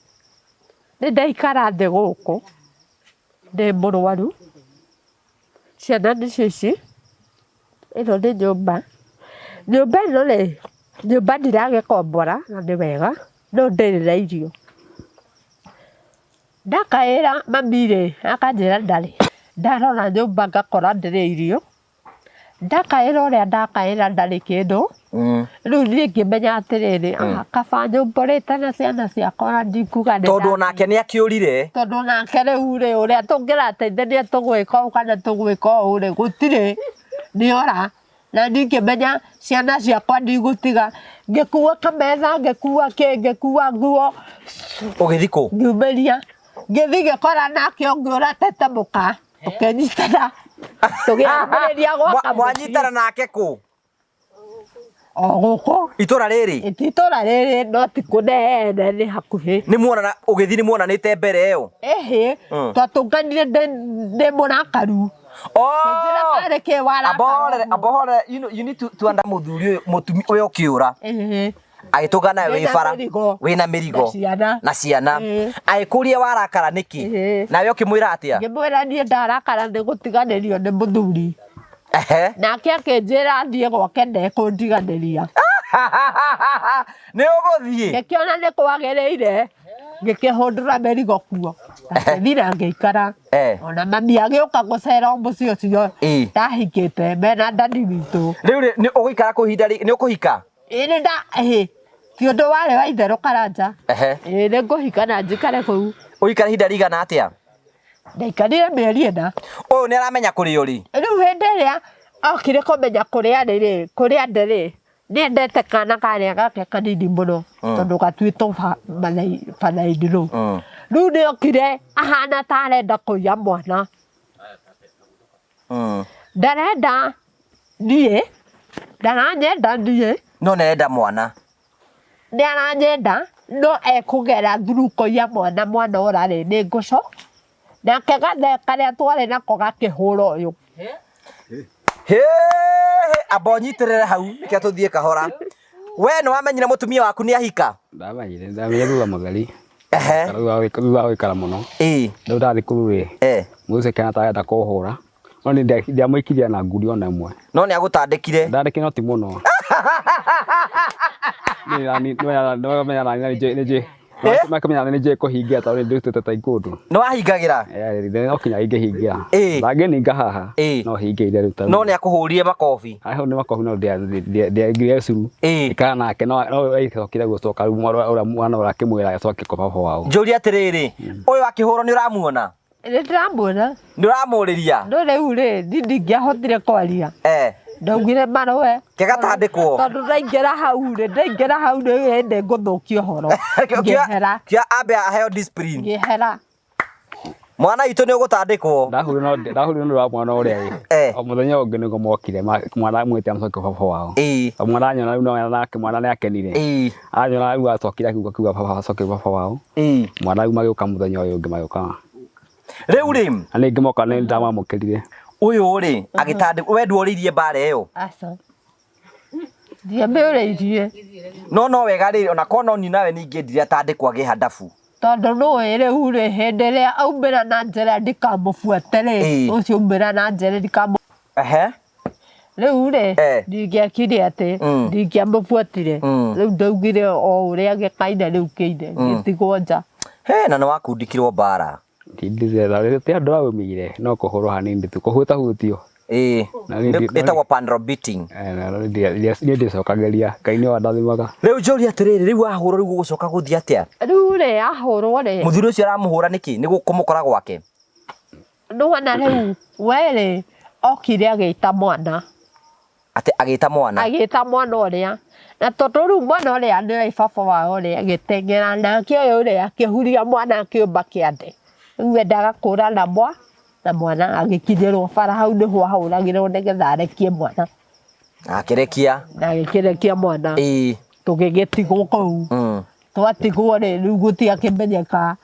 nĩ ndaikara thĩ gũkũ, ndĩ mũrwaru, ciana nĩcio ici, ĩno nĩ nyũmba. Nyũmba ĩno rĩ, nyũmba ndiragĩkombora na nĩ wega, no ndĩrĩ na irio. Ndakaĩra mami rĩ, akanjĩra ndarĩ. Ndarora nyũmba ngakora ndĩrĩ irio. Ndakaĩra ũrĩa ndakaĩra ndarĩ kĩndũ. Rĩu niĩ ngĩmenya atĩrĩrĩ, kaba nyũmbũrĩte na ciana ciakwa na ndikuga nĩ Tondũ onake nĩ akĩũrire. Tondũ onake rĩu rĩ, ũrĩa tũngĩrateithania tũgwĩka ũũ kana tũgwĩka ũũ rĩ, gũtirĩ, nĩ ora. Na niĩ ngĩmenya ciana ciakwa ndigũtiga. Ngĩkua kametha, ngĩkua kĩ, ngĩkua nguo. Ũgĩthiĩ kũ? Ngiumĩria. Ngĩthiĩ ngĩkora nake ũngĩ ũratete mũka. Tũkĩnyitana. Tũgĩambĩrĩria gwaka mũciĩ. Mwanyitana nake kũ? O gũkũ. Itũra rĩrĩ? Ti itũra rĩrĩ, no ti kũnene, nĩ hakuhĩ. Nĩ muonana, ũgĩthiĩ nĩ muonanĩte mbere ĩyo? Ĩhĩ, twatũnganire ndĩ mũrakaru. Ngĩnjĩra karĩ kĩ warakara Ambore, ũguo? ambore, you know, you need to understand mũthuri ũyũ, mũtumia ũyũ ũkĩũra. Agĩtũngana nawe wĩ Wĩna bara. mĩrigo. Wĩna mĩrigo. Na ciana. Na ciana. Agĩkũria warakara nĩkĩ? Nawe ũkĩmwĩra atĩa? Ngĩmwĩra niĩ ndarakara nĩ gũtiganĩrio nĩ mũthuri. Nake akĩnjĩra thiĩ gwake ndekũndiganĩria. Nĩ ũgũthiĩ? Ngĩkĩona nĩ kwagĩrĩire, ngĩkĩhũndũra mĩrigo kuo. Ngĩthiĩ na ngĩikara. Ona mami agĩũka gũcera o mũciĩ ũcio ndahikĩte mena dadi witũ. Rĩu rĩ, nĩ ũgũikara kũu ihinda rĩ, nĩ ũkũhika? Ĩĩ nĩ nda, ĩĩ, ti ũndũ warĩ wa itherũ Karanja. Ĩĩ nĩ ngũhika na njikare kũu. Ũikare ihinda rĩigana atĩa? Ndaikarire mĩeri ĩna. Ũyũ nĩ aramenya kũrĩa ũrĩ? Rĩu hĩndĩ ĩrĩa okire kũmenya kũrĩa arĩ rĩ, kũrĩa ndĩ rĩ, nĩ endete kana karĩa gake kanini mũno, tondũ gatuĩtwo father-in-law. Rĩu nĩ okire ahana ta arenda kũiya mwana. Ndarenda niĩ, ndaranyenda niĩ. No nĩ arenda mwana. Nĩ aranyenda, no ekũgera through kũiya mwana, mwana ũrarĩ nĩ ngũco. Nake gathee karĩa twarĩ nako gakĩhũra ũyũ. Hĩ, amba ũnyitĩrĩre hau nĩkĩo tũthiĩ kahora. We nĩ wamenyire mũtumia waku nĩ ahika? Ndamenyire, ndamenyire thutha mũtheri. Ehe. Thutha wa gũikara mũno. Ĩĩ. Rĩu ndathiĩ kũu rĩ, Eh. mũthuri ũcio akĩona ta arenda kũhũra. No niĩ ndiamũikirie na ngundi ona ĩmwe. No nĩ agũtandĩkire. Ndandĩkire no ti mũno. Niĩ nani nĩwamenya nani nĩ njũĩ makamenya nĩ njũĩ kũhingia tondũ nĩ ndĩrutĩte taekwondo. Nĩ wahingagĩra? Eh, no kinya ingĩhingia. Ĩĩ. Ndangĩninga haha. Ĩĩ. No hingĩire rĩu No nĩ akũhũrire makobi. Aho nĩ makobi no ndiaingire curu. Ĩĩ. Ikara nake no no ĩcokire gũcoka rĩu mwana ũrĩa mwana ũrĩa akĩmwĩra acoke kwa baba wao. Njũrie atĩrĩrĩ, ũyũ akĩhũrwo nĩ ũramuona? Nĩ ndĩramuona. Nĩ ũramũrĩria? No rĩu rĩ, niĩ ndingĩahotire kwaria. Eh. Ndaugire marũe. Kegatandĩkwo. Tondũ ndaingĩra hau rĩ, ndaingĩra hau rĩ, hĩndĩ ngũthũkia ũhoro. Ngĩehera. Kia ambe aheo discipline. Ngĩehera. Mwana witũ nĩ ũgũtandĩkwo. Ndahũrirwo no ndahũrirwo nĩ wa mwana ũrĩa ĩ. Eh. O mũthenya ũngĩ nĩguo mokire mwana amwĩte amũcoke baba wao. Ĩĩ. O mwana anyona rĩu no nake mwana nĩ akenire. Ĩĩ. Anyona rĩu acokire akiuga kiuga baba acoke baba wao. Ĩĩ. Mwana rĩu magĩũka mũthenya ũyũ ũngĩ magĩũka. Rĩu rĩ. Na ningĩ moka nĩ ndamamũkĩrire. Ũyũ rĩ agĩtandĩkwo we nduorĩirie mbara ĩyo. Aca. Ndiamĩũrĩirie. No no wega rĩ ona korwo no niĩ nawe ningĩendire atandĩkwo agĩe handabu. Tondũ nũĩ rĩu rĩ hĩndĩ ĩrĩa aumĩra na njĩra ndikamũbuate rĩ Ĩĩ. ũcio aumĩra na njĩra ndikamũ Ehe. rĩu rĩ Eh. ndingĩekire atĩ Mm. ndingĩamũbuatire Mm. rĩu ndaugire o ũrĩa gĩkaine rĩu kĩine ngĩtigwo nja. He na nĩ wakundikirwo mbara. Ti andũ aumire no kũhũrwo hanini tu kũhutahutio. Ĩĩ. Na niĩ ndi- Ĩtagwo pandro beating. Eh, na niĩ ndicokagĩria Ngai nĩwe wandathimaga. Rĩu njũrie atĩrĩrĩ rĩu wahũrwo rĩu ũgũcoka gũthiĩ atĩa? Rĩu rĩ ahũrwo rĩ Mũthuri ũcio aramũhũra nĩkĩ? Nĩ kũmũkora gwake? nĩwona rĩu we rĩ okire agĩta mwana. Atĩ agĩta mwana. Agĩta mwana ũrĩa na tondũ rĩu mwana ũrĩa nĩoĩ baba wao rĩ agĩteng'era nake ũyũ rĩ akĩhuria mwana akĩũmba kĩande rĩu endaga kũra na mwa na mwana agĩkinyĩrwo bara hau nĩho ahũragĩrwo nĩgetha arekie mwana. Akĩrekia. Na agĩkĩrekia mwana. Ĩĩ. Tũgĩgĩtigwo kũu. Mm. Twatigwo rĩ rĩu gũtiakĩmenyeka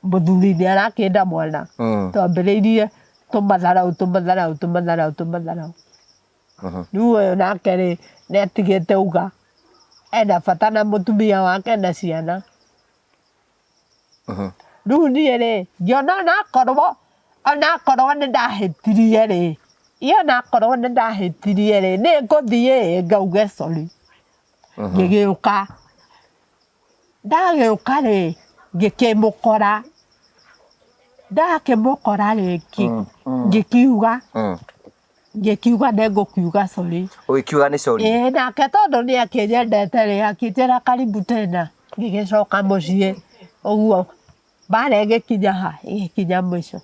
mũthuri nĩ arakĩenda mwana. Mm. Twambĩrĩirie tũmatharau tũmatharau tũmatharau tũmatharau. Mhm. Rĩu ũyũ nake rĩ nĩ atigĩte uga ena bata na mũtumia wake na ciana. Mhm. Rĩu niĩ rĩ ngĩona onakorwo onakorwo nĩ ndahĩtirie rĩ iĩ onakorwo nĩ ndahĩtirie rĩ nĩ ngũthiĩ ngauge sorry. Ngĩgĩũka ndagĩũka rĩ ngĩkĩmũkora ndakĩmũkora rĩ ngĩkiuga Mm. ngĩkiuga nĩ ngũkiuga sorry. Ũgĩkiuga nĩ sorry. Ĩĩ nake tondũ nĩ akĩnyendete rĩ akĩnjĩra karibu tena ngĩgĩcoka mũciĩ ũguo mbara ĩgĩkinya ha ĩgĩkinya mũico.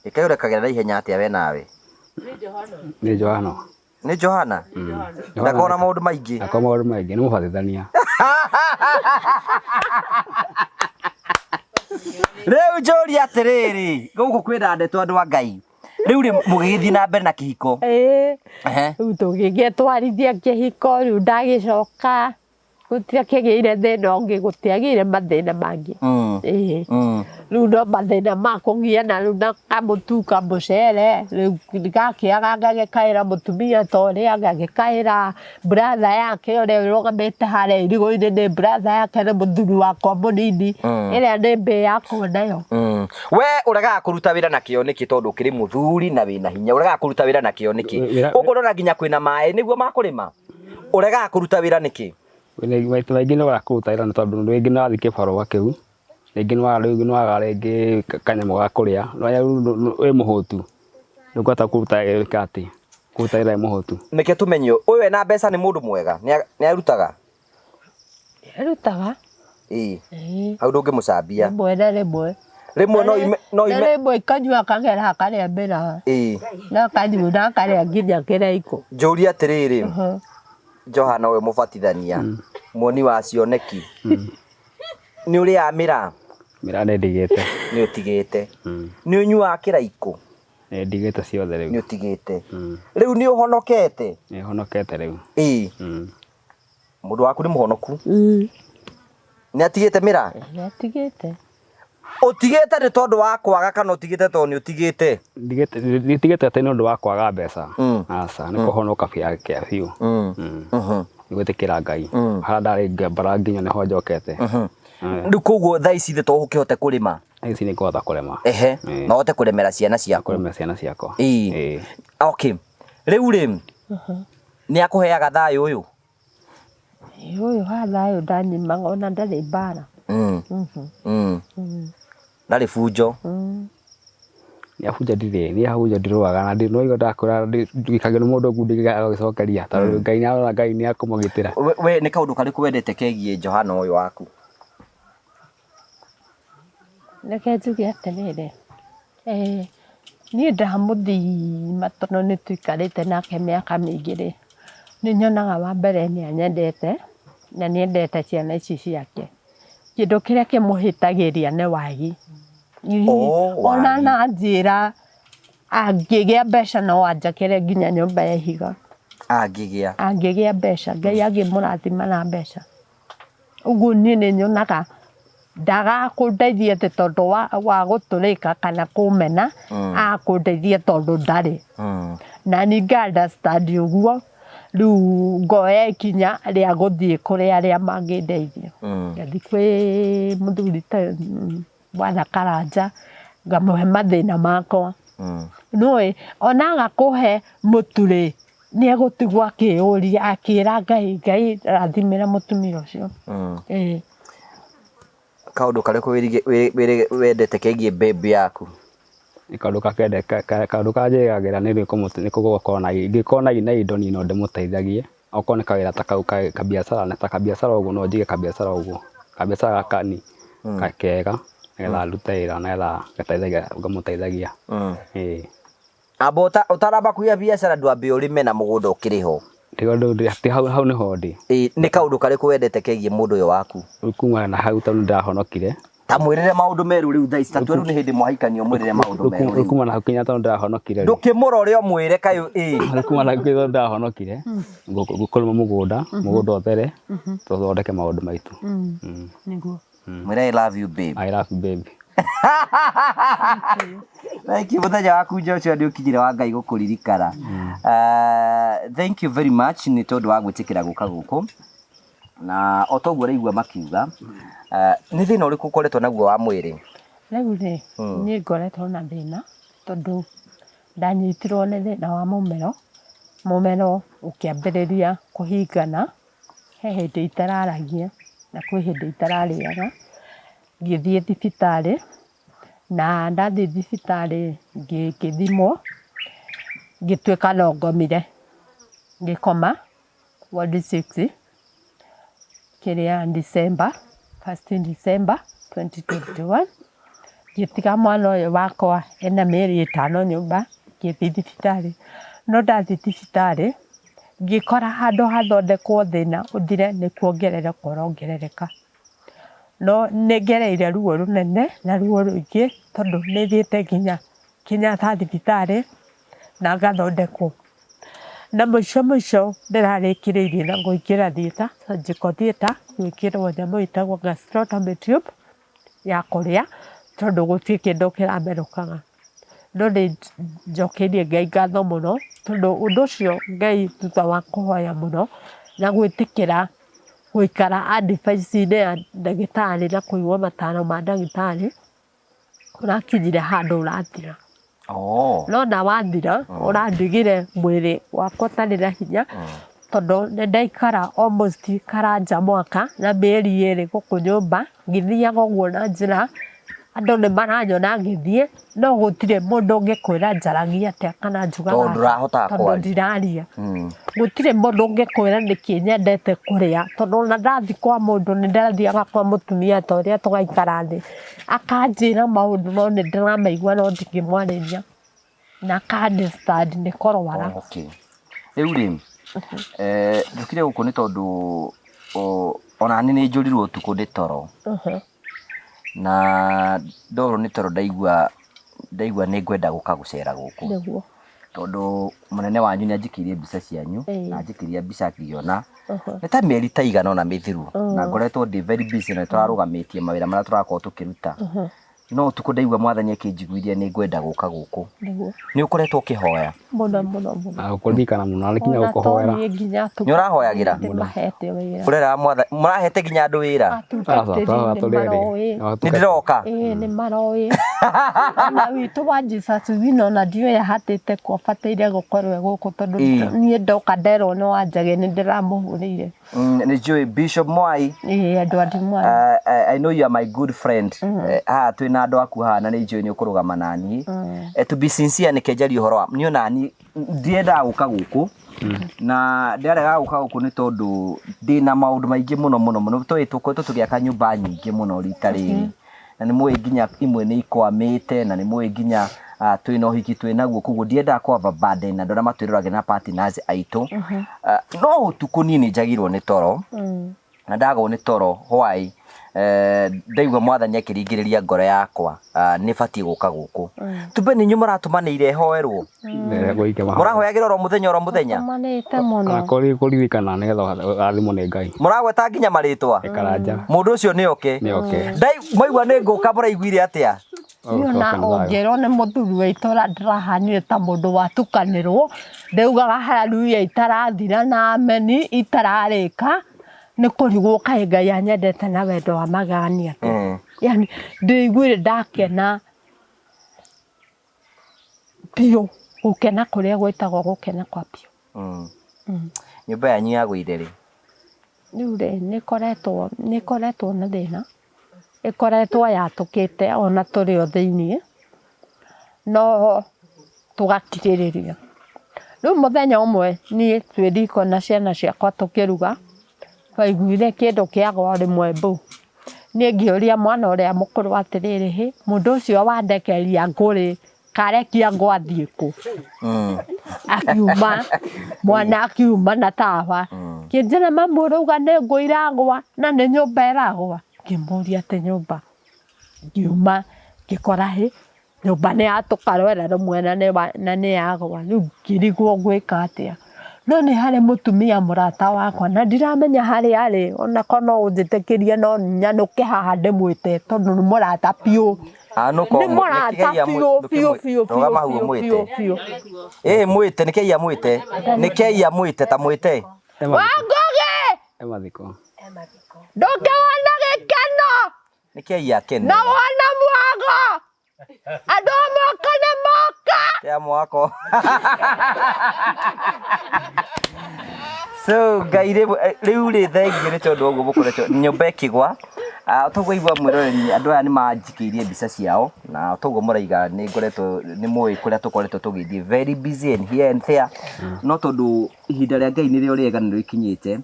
Ĩkaĩ ũrekagĩra na ihenya atĩa we nawe? Nĩ Johana. Nĩ Johana? Ndakorwo na maũndũ maingĩ. Ndakorwo maũndũ maingĩ nĩ mũbatithania. Rĩu njũrie atĩrĩrĩ, gũkũ kwĩna ndeto andũ a Ngai. Rĩu rĩ mũgĩgĩthiĩ na mbere na kĩhiko. Ĩĩ. Ehe. Rĩu tũgĩgĩtwarithia kĩhiko rĩu ndagĩcoka gũtiakĩgĩire thĩna ũngĩ gũtiagĩire mathĩna mangĩ. Mm. Ĩĩ. Mm. Rĩu no mathĩna ma kũgiana rĩu na kamũtu kamũcere rĩu gakĩaga ngagĩkaĩra mũtumia ta ũrĩa ngagĩkaĩra brother yake ũrĩa ũrũgamĩte harĩa irigũ-inĩ nĩ brother yake nĩ mũthuri wakwa mũnini Mm. ĩrĩa nĩ mbĩ yakwa nayo. Mm. We ũregaga kũruta wĩra na kĩo nĩkĩ tondũ ũkĩrĩ mũthuri na wĩna hinya ũregaga kũruta wĩra na kĩo nĩkĩ Wĩra- ũkũrora nginya kwĩna maĩ nĩguo makũrĩma ũregaga kũruta wĩra nĩkĩ Wĩra maita maingĩ nĩ waga kũruta wĩra nĩ tondũ rĩngĩ nĩ wathiĩ kĩbarũa kĩu rĩngĩ nĩ waga rĩu nĩ waga rĩngĩ kanyamũ ga kũrĩa nĩ wĩ mũhũtu ndũkũhota kũruta wĩra atĩ kũruta wĩra wĩ mũhũtu. Nĩkĩo tũmenye ũyũ ena mbeca nĩ mũndũ mwega nĩ arutaga Arutaga. Ĩĩ. Ĩĩ. Hau ndũngĩmũcambia. Rĩmwe na rĩmwe. Rĩmwe no ime no Na ime rĩmwe kanyua kagera akarĩa mĩraa. Ĩĩ. Na kanyua na akarĩa nginya kĩraikũ. Njũrie atĩrĩrĩ Johana ũyũ mũbatithania muoni wa cioneki nĩ ũrĩaga mĩraa? Mĩraa nĩ ndigĩte. Nĩ ũtigĩte. Nĩ ũnyuaga kĩraikũ? Nĩ ndigĩte ciothe rĩu. Nĩ ũtigĩte. Rĩu nĩ ũhonokete? Nĩ honokete rĩu. Ĩĩ. Mũndũ waku nĩ mũhonoku? Nĩ atigĩte mĩraa? Nĩ atigĩte. Ũtigĩte nĩ tondũ wa kwaga kana ũtigĩte tondũ nĩ ũtigĩte? Nditigĩte atĩ nĩ ũndũ wa kwaga mbeca. Aca, nĩ kũhonoka kĩa biũ. Nĩ gwĩtĩkĩra Ngai. Harĩa ndarĩ ngĩambara nginya nĩho njokete. Rĩu koguo thaa ici to ũkĩhote kũrĩma? Thaa ici nĩ ngũhota kũrĩma. Ehe, na ũhote kũrĩmĩra ciana ciaku. Kũrĩmĩra ciana ciakwa. Ĩĩ. Okay. Rĩu rĩ, nĩ akũheaga thayũ ũyũ? Ũyũ wa thayũ ndanyimaga ona ndarĩ mbara. Ndarĩ bunjo. Nĩ abunja ndirĩ, niĩ abunja ndirũaga na no igua ndakwĩra ndwikagio nĩ mũndũ ngundi agagĩcokeria tondũ Ngai nĩ arora Ngai nĩ akũmũgitĩra. We nĩ kaũndũ karĩkũ wendete kegiĩ Johana ũyũ waku? Reke njuge atĩrĩrĩ, niĩ ndamũthima tondũ nĩ tũikarĩte nake mĩaka mĩingĩ rĩ, nĩ nyonaga wa mbere nĩ anyendete na nĩ endete ciana ici ciake. Kĩndũ kĩrĩa kĩmũhĩtagĩria nĩ wagi. Ona na njĩra angĩgĩa mbeca no anjakĩre nginya nyũmba ya ihiga. Angĩgĩa? Angĩgĩa mbeca, Ngai angĩmũrathima na mbeca. Ũguo niĩ nĩ nyonaga ndagakũndeithia atĩ tondũ wa gũtũrĩka kana kũmena, agakũndeithia tondũ ndarĩ. Na niĩ nga understand ũguo, rĩu ngoya ikinya rĩa gũthiĩ kũrĩ arĩa mangĩndeithia. Ngathiĩ kwĩ mũthuri ta Bwana Karanja, ngamũhe mathĩna makwa. Nĩũĩ ona aga kũhe mũtu rĩ, nĩ egũtigwo akĩyũria akĩra Ngai, Ngai rathimĩra mũtumia ũcio. Ĩĩ. Kaũndũ karĩkũ wendete kegiĩ babe yaku? Nĩ kaũndũ kaũndũ karĩa njĩrĩgagĩrĩra nĩ gũkorwo na ingĩkorwo na indo niĩ no ndĩmũteithagie, okorwo nĩ kawĩra ta kau kabiacara ta kabiacara ũguo no njige kabiacara ũguo, kabiacara gaka kega nĩgetha ndute wĩra nĩgetha gateithagia ngamũteithagia. Ĩĩ. Amba ũtaramba kũiga biacara ndwambe ũrĩme na mũgũnda ũkĩrĩ ho. Hau nĩho ndĩ. Ĩĩ, nĩ kaũndũ karĩkũ wendete kegiĩ mũndũ ũyũ waku? Rĩu kumana na hau tondũ nĩndahonokire. Ta mwĩrĩre maũndũ merũ rĩu thaa ici, ta tue rĩu nĩ hĩndĩ mwahikania ũmwĩrĩre maũndũ merũ rĩu. Kuma na hau kinya tondũ ndahonokire. Ndũkĩmũrore ũmwĩre kayũ ĩĩ. Rĩu kuma na hau kinya tondũ ndahonokire, ngũkũrĩma mũgũnda, mũgũnda ũthere, tũthondeke maũndũ maitũ. Nĩguo. Mwĩre I love you babe. I love you babe. Thank you muthenya waku Joshua nĩ ũkinyire wa Ngai gũkũririkana. Thank you very much nĩ tondũ wa gwĩtĩkĩra gũka gũkũ. Na o toguo ũraigua makiuga, nĩ thĩna ũrĩkũ ũkoretwo naguo wa mwĩrĩ? Rĩu rĩ, niĩ ngoretwo na thĩna tondũ ndanyitirwo nĩ thĩna wa mũmero, mũmero ũkĩambĩrĩria kũhingana, he hĩndĩ itararagia na kwĩ hĩndĩ itararĩaga, ngĩthiĩ thibitarĩ na ndathiĩ thibitarĩ ngĩthimwo, ngĩtuĩka no ngomire, ngĩkoma ward 6 kĩrĩa December, first December 2021, ngĩtiga mwana ũyũ wakwa ena mĩeri ĩtano nyũmba, ngĩthiĩ thibitarĩ, no ndathiĩ thibitarĩ ngĩkora handũ hathondekwo thĩna ũthire nĩ kuongerereka ũrongerereka. No nĩ ngereire ruo rũnene na ruo rũingĩ tondũ nĩ thiĩte nginya Kenyatta thibitarĩ na ngathondekwo. Na mũico mũico ndĩrarĩkĩrĩirie na kũingĩra theatre, surgical theatre, gwĩkĩrwo nyamũ ĩtagwo gastrotomy tube ya kũrĩa tondũ gũtirĩ kĩndũ kĩramerũkaga. No nĩ njokeirie Ngai ngatho mũno tondũ ũndũ ũcio Ngai thutha wa kũhoya mũno na gwĩtĩkĩra gũikara advice -inĩ ya ndagĩtarĩ na kũigua mataro ma ndagĩtarĩ, ũrakinyire handũ ũrathira. No na wathira ũrandigire mwĩrĩ wakwa ũtarĩ na hinya tondũ nĩ ndaikara almost karanja mwaka na mĩeri ĩrĩ gũkũ nyũmba ngĩthiaga ũguo na njĩra andũ nĩ maranyona ngĩthiĩ no gũtirĩ mũndũ ũngĩkwĩra njaragia atĩa kana njugaga Tondũ atĩa, ndũrahotaga tondũ kwaria. ndiraria. Gũtirĩ mũndũ ũngĩkwĩra nĩkĩ nyendete kũrĩa tondũ ona ndathiĩ kwa mũndũ nĩ ndathiaga kwa mũtumia ta ũrĩa tũgaikara thĩ akanjĩra maũndũ no nĩ ndĩramaigua no ndingĩmwarĩria na aka understand nĩ kũrwara. Okay. Rĩu rĩ, njũkire gũkũ nĩ tondũ ona niĩ nĩ njũrirwo ũtukũ ndĩ toro. Na ndorwo nĩ toro ndaigua ndaigua nĩ ngwenda gũka gũcera gũkũ. Nĩguo. Tondũ mũnene wanyu nĩ anjĩkĩire mbica cianyu, na anjĩkĩria mbica ngĩona. Nĩ ta mĩeri ta igana ũna mĩthiru, na ngoretwo ndĩ very busy na nĩ tũrarũgamĩtie mawĩra marĩa tũrakorwo tũkĩruta. No ũtukũ ndaigua mwathani akĩnjiguithia nĩ ngwenda gũka gũkũ. Nĩguo. Nĩ ũkoretwo ũkĩhoya? Mũno mũno mũno. Na gũkũririkana mũno na nginya Ona to gũkũhoera. niĩ nginya Nĩ ũrahoyagĩra? Ndĩmahete wĩra. Ũreraga mwathani, mũrahete nginya andũ wĩra? Atungatĩri nĩ maroĩ. Nĩ ndĩroka. Ĩĩ nĩ maroĩ. Ona witũ wa Jesus Wino ona ndiũĩ ahatĩte kũ abataire gũkorwo e gũkũ tondũ Ĩĩ. niĩ ndoka nderwo nĩ Wanjagi nĩ ndĩramũhũrĩire. Nĩ njũĩ Bishop Mwai. Ĩĩ Edward Mwai. I know you are my good friend. Haha twĩna andũ aku haha na nĩ njũĩ nĩ ũkũrũgama naniĩ. To be sincere nĩke njarie ũhoro wa niĩ onaniĩ ndiendaga gũka gũkũ na ndĩraregaga gũka gũkũ nĩ tondũ ndĩna maũndũ maingĩ mũno mũno mũno tũĩ tũkoretwo tũgĩaka nyũmba nyingĩ mũno rita rĩrĩ na nĩ mũĩ nginya imwe nĩ ikwamĩte na nĩ mũĩ nginya twĩna ũhiki twĩnaguo koguo ndiendaga kwamba burden andũ arĩa matwĩroragĩra na partners aitũ. No ũtukũ niĩ nĩ njagirwo nĩ toro na ndagwo nĩ toro why ndaigua mwathani akĩringĩrĩria ngoro yakwa nĩ batiĩ gũka gũkũ. Tumbe nĩ inyuĩ mũratũmanĩire hoerwo? Mũrahoyagĩra oro mũthenya oro mũthenya? Tũmanĩte mũno. Kũririkana nĩgetha ũrathimwo nĩ Ngai. Mũragweta nginya marĩtwa? Karanja. Mũndũ ũcio nĩ oke. Nĩ oke. Mwaigua nĩ ngũka mũraiguire atĩa? Niĩ ona ũngĩrwo nĩ mũthuri wa itũra ndĩrahanire ta mũndũ watukanĩrwo, ndaugaga haleluya itarathira na ameni itararĩka, nĩ kũrigwo kaĩ Ngai anyendete na wendo wa magegania atĩa. Yani ndĩiguire ndakena biũ, gũkena kũrĩa gwĩtagwo gũkena kwa biũ. Nyũmba yanyu yagũire rĩ? Rĩu rĩ, nĩ ĩkoretwo na thĩna, ĩkoretwo yatũkĩte ona tũrĩ o thĩiniĩ, no tũgakirĩrĩria. Rĩu mũthenya ũmwe niĩ twĩ riko na ciana ciakwa tũkĩruga, twaiguire kĩndũ kĩagwa rĩmwe mbu. Niĩ ngĩũria mwana ũrĩa mũkũrũ atĩrĩrĩ, hĩ, mũndũ ũcio wandekeria ngũrĩ karekia ngũ athiĩ kũ? Akiuma, mwana akiuma na tawa. Kĩnjĩra mamu ũrauga nĩ ngũ iragwa na nĩ nyũmba ĩragwa. Ngĩmũria atĩ nyũmba. Ngiuma ngĩkora hĩ, nyũmba nĩ yatũka rwere rũmwe na nĩ yagwa. Rĩu ngĩrigwo ngwĩka atĩa. No nĩ harĩ mũtumia mũrata wakwa na ndiramenya harĩa arĩ ona korwo no ũnjĩtĩkĩrie no nyanũke haha ndĩmwĩte tondũ nĩ mũrata biũ. Nĩ mũrata biũ biũ biũ biũ biũ biũ. Ĩĩ mwĩte, nĩ kĩaiya mwĩte. Nĩ kĩaiya mwĩte ta mwĩte. Wangũgĩ! Emathiko. Ndũke wona gĩkeno. Nĩ kĩaiya kene. Na wona mwago. Andũ a moka nĩ moka. Kĩa mwako. So Ngai rĩu rĩ thengiũ nĩ tondũ ũguo mũkoretwo nyũmba ĩkĩgwa. Toguo igua mwĩroreri andũ aya nĩ manjikĩirie mbica ciao na toguo mũraiga nĩ ngoretwo nĩ mũĩ kũrĩa tũkoretwo tũgĩthiĩ very busy and here and there. No tondũ ihinda rĩa Ngai nĩrĩo rĩega nĩrĩo ikinyĩte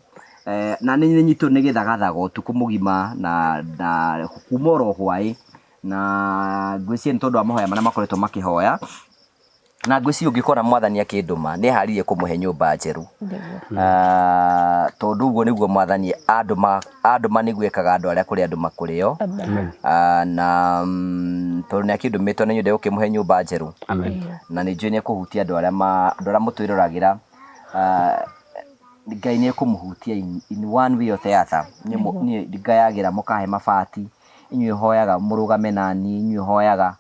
na nĩ nyitwo nĩ gĩthagathaga ũtukũ mũgima na kuma oro hwaĩ na ngwĩciria nĩ tondũ wa mahoya marĩa makoretwo makĩhoya. Na ngwĩciria ũngĩkora mwathani akĩndũma nĩ eharĩirie kũmũhe nyũmba njerũ. Tondũ ũguo nĩguo mwathani andũma nĩguo ekaga andũ arĩa kũrĩ andũ makũrĩo. Na tondũ nĩ akĩndũmĩte na inyuĩ ndegũkĩmũhe nyũmba njerũ. Na nĩ njũĩ nĩ ekũhutia andũ arĩa mũtwĩroragĩra. Ngai nĩ ekũmũhutia in one way or the other. Niĩ ngayagĩra mũkahe mabati, inyuĩ hoyaga mũrũgame naniĩ, inyuĩ hoyaga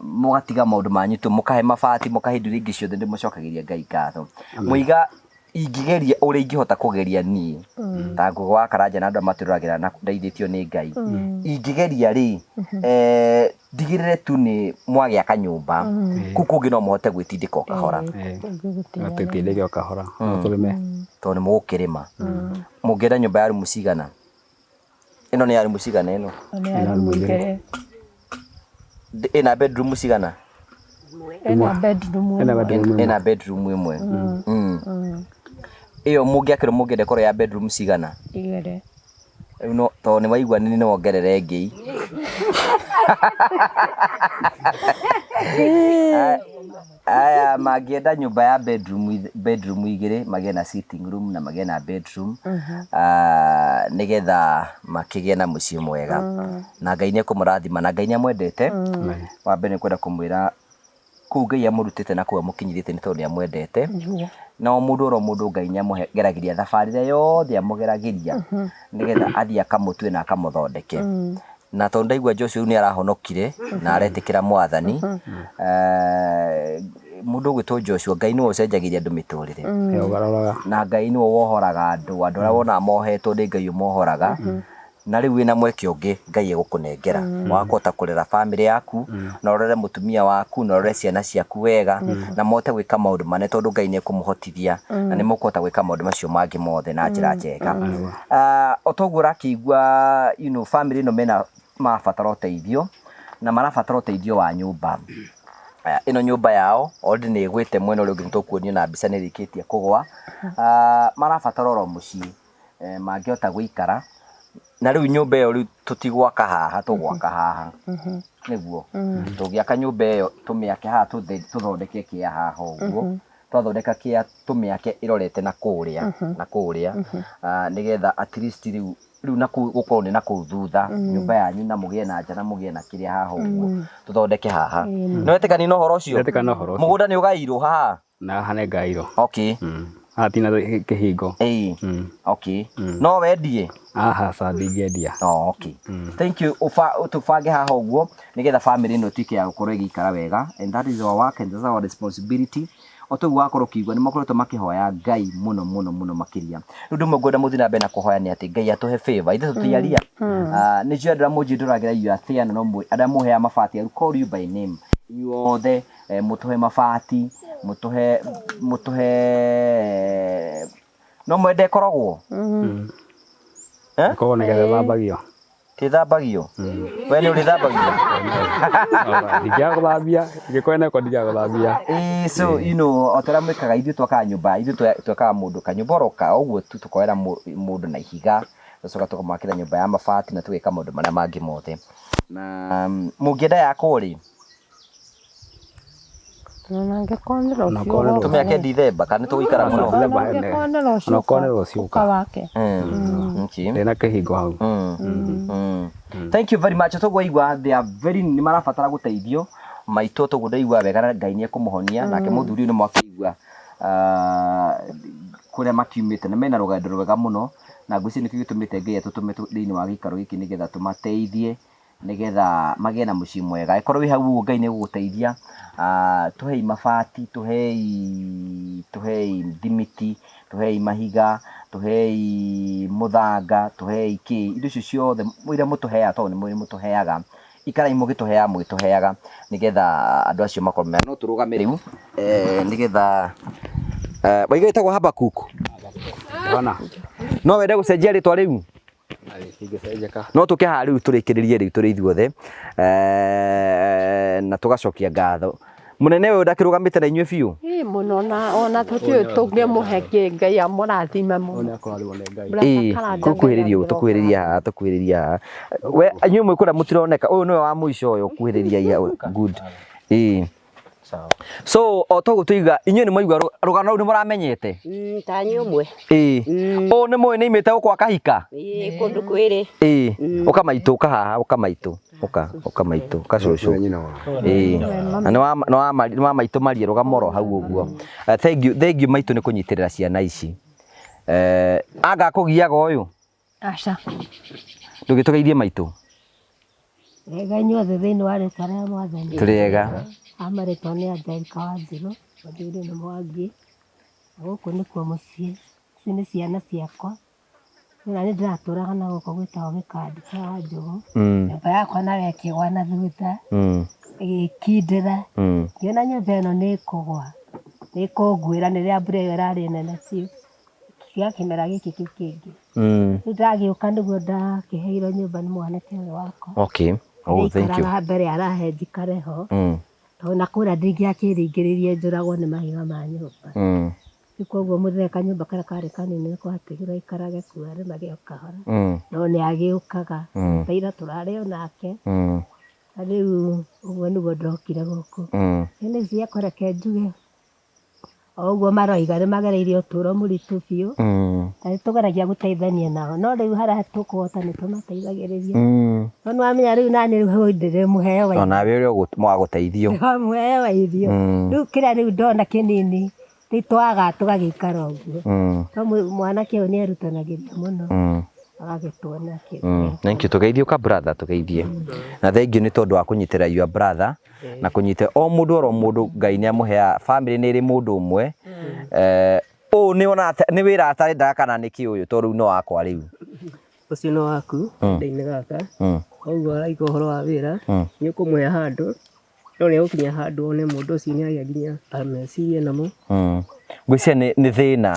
mũgatiga maũndũ manyu tu, mũkahe mabati, mũkahe indo iria ingĩ ciothe, ndĩmũcokagĩria Ngai ngatho. Mũiga ingĩgeria ũrĩa ingĩhota kũgeria niĩ, ta Ngũgĩ wa Karanja na andũ arĩa matwĩroragĩra na ndeithĩtio nĩ Ngai, ingĩgeria rĩ, ndigĩrĩre tu nĩ mwagĩaka nyũmba, kũu kũngĩ no mũhote gwĩtindĩka o kahora. Twĩtindĩke o kahora, no tũrĩme. Tondũ nĩ mũgũkĩrĩma. Mũngĩenda nyũmba ya rumu cigana? Ĩno nĩ ya rumu cigana ĩno? Nĩ ya rumu igĩrĩ. Ĩna bedroom cigana? Ĩna bedroom ĩmwe. Ĩna bedroom ĩmwe. Ĩyo mũngĩakĩrwo mũngĩenda ĩkorwo ya bedroom cigana? Igĩrĩ. Rĩu no tondũ nĩ waigua nĩ wongerere ĩngĩ. Aya mangĩenda nyũmba ya bedroom igĩrĩ, magĩe na sitting room na magĩe na bedroom, nĩgetha makĩgĩe na mũciĩ mwega. Na Ngai nĩ ekũmũrathima na Ngai nĩ amwendete. Wa mbere nĩ kwenda kũmwĩra kũu Ngai amũrutĩte na kũu amũkinyithĩtie nĩ tondũ nĩ amwendete. Na o mũndũ oro mũndũ Ngai nĩ amũgeragĩria thabarĩ ĩrĩa yothe amũgeragĩria nĩgetha athiĩ akamũtue na akamũthondeke. Na tondũ ndaigua Joshua rĩu nĩ arahonokire na aretĩkĩra mwathani, mũndũ ũgwĩtwo Joshua, Ngai nĩwe ũcenjagĩria andũ mĩtũrĩre. Ũgarũraga. Na Ngai nĩwe wohoraga andũ, andũ arĩa wonaga mohetwo nĩ Ngai ũmohoraga. Na rĩu wĩna mweke ũngĩ Ngai egũkũnengera wa kũhota kũrera bamĩrĩ yaku, na ũrere mũtumia waku, na ũrere ciana ciaku wega, na mũhote gwĩka maũndũ manene tondũ Ngai nĩ ekũmũhotithia, na nĩ mũkũhota gwĩka maũndũ macio mangĩ mothe na njĩra njega. O ta ũguo ũrakĩigua, bamĩrĩ ĩno mena marabatara ũteithio, na marabatara ũteithio wa nyũmba. Ĩno nyũmba yao already nĩ ĩgwĩte mwena ũrĩa ũngĩ, nĩ tũkuonio na mbica nĩ ĩrĩkĩtie kũgwa. Marabatara oro mũciĩ mangĩhota gũikara, na rĩu nyũmba ĩyo rĩu tũtigwaka haha, tũgwaka haha. Nĩguo tũngĩaka nyũmba ĩyo tũmĩake haha, tũthondeke kĩa haha ũguo, twathondeka kĩa tũmĩake ĩrorete na kũrĩa na kũrĩa, nĩgetha at least rĩu rĩu na kũu gũkorwo nĩ na kũu thutha nyũmba yanyu, na mũgĩe na nja na mũgĩe na kĩrĩa haha ũguo, tũthondeke haha. Nĩ wetĩkania na ũhoro ũcio? Ndetĩkania na ũhoro ũcio. Mũgũnda nĩ ũgairwo haha? Na haha nĩ ngairwo. Haha tina kĩhingo. Okay. No wendie? Haha ca ndingĩendia. Oh, okay. Thank you. Tũbange haha ũguo nĩgetha family ĩno ĩtuĩke ya gũkorwo ĩgĩikara wega, and that is our work and that's our responsibility. O toguo wakorwo ũkĩigua nĩ makoretwo makĩhoya Ngai mũno mũno mũno makĩria. Rĩu ũndũ ũmwe ngwenda mũthiĩ na mbere na kũhoya nĩ atĩ Ngai atũhe favor. Ithuĩ tũtiaria. Nĩ njũĩ andũ arĩa mũnjindũragĩra you are there, na no arĩa mũheaga mabati, I will call you by name. Inyuothe mũtũhe mabati, mũtũhe mũtũhe no mwende ĩkorogwo? Ĩkoragwo nĩgetha ĩthambagio. Tĩthambagio? We nĩ ũrĩthambagio? Ndingĩaga gũthambia, ingĩkorwo ĩna gĩko ndingĩaga gũthambia. Ĩĩ, so o ta ũrĩa mwĩkaga, ithuĩ twakaga nyũmba, ithuĩ twekaga mũndũ kanyũmba oro ka ũguo tu, tũkoera mũndũ na ihiga, tũgacoka tũkamwakĩra nyũmba ya mabati na tũgeka maũndũ marĩa mangĩ mothe. Na mũngĩenda yakwo rĩ? Ona angĩkorwo nĩ rũciũ Onakorwo nĩ rũciũ. Tũmĩake Dithemba kana nĩ tũgũikara mũno? Ona angĩkorwo nĩ rũciũ Onakorwo nĩ rũciũ ũka wake. Okay. Ndĩna kĩhingo hau. Thank you very much. Toguo waigua they are very, nĩ marabatara gũteithio maitũ, toguo ndaigua wega na Ngai nĩ ekũmũhonia. Nake mũthuri ũyũ nĩ mwakĩigua kũrĩa makiumĩte, na mena rũgendo rwega mũno, na ngwĩciria nĩkĩo gĩtũmĩte Ngai atũtũme thĩinĩ wa gĩikaro gĩkĩ nĩgetha tũmateithie, nĩgetha magĩe na mũciĩ mwega. Angĩkorwo wĩ hau ũguo Ngai nĩ egũgũteithia, tũhei mabati, tũhei tũhei thimiti, tũhei mahiga, tũhei mũthanga, tũhei kĩ, indo icio ciothe iria mũtũheaga, tondũ nĩ mũtũheaga, ikarai mũgĩtũheaga mũgĩtũheaga, nĩgetha andũ acio makorwo mena. No tũrũgame rĩu nĩgetha, waiga wĩtagwo Habakuk? Yohana. No wende gũcenjia rĩtwa rĩu? Ingĩcenjeka. No tũke haha rĩu tũrĩkĩrĩrie rĩu tũrĩ ithuothe, na tũgacokia ngatho. Mũnene ũyũ ndakĩrũgamĩte na inyuĩ biũ? Ĩ mũno, na ona tũtiũĩ tũngĩmũhe kĩ, Ngai amũrathime mũno. Nĩ akũrathimwo nĩ Ngai. Ĩĩ, tũkuhĩrĩrie ũũ, tũkuhĩrĩrie haha, tũkuhĩrĩrie haha. We inyuĩ mwĩ kũrĩa mũtironeka, ũyũ nĩwe wa mũico ũyũ, kuhĩrĩria good. Ĩĩ. Sawa. So o toguo tuiga inyuĩ nĩ mwaigua rũgano rũu nĩ mũramenyete? Ta niĩ ũmwe. Ĩĩ. Ũũ nĩ mũĩ nĩ imĩte gũkũ akahika? Ĩĩ, kũndũ kwĩrĩ. Ĩĩ. Ũka maitũ, ũka haha, ũka maitũ. Ũka, ũka maitũ, ũka cũcũ. Ĩĩ. Na nĩ wa nĩ wa nĩ wa maitũ marie rũgama oro hau ũguo. Thank you, thank you maitũ nĩ kũnyitĩrĩra ciana ici. Anga akũgiaga ũyũ? Aca. Ndũgĩtũgeithie maitũ. Wega inyuothe thĩinĩ wa rĩtwa rĩa Mwathani. Tũrĩ ega. Amarĩtwa nĩ Angelica Wanjirũ, mũthuri nĩ Mwangi, na gũkũ nĩkuo mũciĩ. Ici nĩ ciana ciakwa. Na nĩ ndĩratũraga na gũkũ gwĩtagwo gĩkandi kĩa Wanjũgũ. Nyũmba yakwa nayo ĩkĩgwa na thutha, ĩgĩkindĩra. Ngĩona nyũmba ĩno nĩ ĩkũgwa, nĩ ĩkũnguĩra rĩrĩa mbura ĩyo ĩrarĩ nene biũ. Ya kĩmera gĩkĩ kĩu kĩngĩ. Rĩu ndagĩũka nĩguo ndakĩheirwo nyũmba nĩ mwanake ũyũ wakwa. Okay. Oh, thank you. Ndaikaraga mbere arahe njikare ho. Tondũ na kũrĩa ndingĩakĩringĩrĩirie njũragwo nĩ mahiga ma nyũmba. Rĩu koguo mũthee kanyũmba karĩa karĩ kanini nĩko atigirwo aikarage kuo arĩmage o kahora. No nĩ agĩũkaga. Ta ira tũrarĩ o nake. Na rĩu ũguo nĩguo ndokire gũkũ. Ciana ici ciakwa reke njuge o ũguo maroiga nĩ magereire ũtũro mũritũ biũ, na nĩ tũgeragia gũteithania nao, no rĩu harĩa tũkũhota nĩ tũmateithagĩrĩria. No nĩ wamenya rĩu naniĩ rĩu hau ndĩrĩ mũheo wa irio. Onawe ũrĩ wa gũteithio. Mũheo wa irio. Rĩu kĩrĩa rĩu ndona kĩnini, nĩ twaga tũgagĩikara ũguo. No mwanake ũyũ nĩ erutanagĩria mũno. Agagĩtuonia kĩndũ. Thank you. Tũgeithie ũka brother, tũgeithie. Na thank you nĩ tondũ wa kũnyitĩrĩra your brother na kũnyita o mũndũ oro mũndũ Ngai nĩ amũheaga family nĩ ĩrĩ mũndũ ũmwe. Ũũ nĩ ona nĩ wĩra atarendaga kana nĩ kĩ ũyũ tondũ rĩu no wakwa rĩu. Ũcio no waku kahinda-inĩ gaka. Koguo araigua ũhoro wa wĩra, nĩ ũkũmũhe handũ, no nĩ egũkinya handũ one mũndũ ũcio nĩ agĩa nginya meciria namo. Ngwĩciria nĩ thĩna.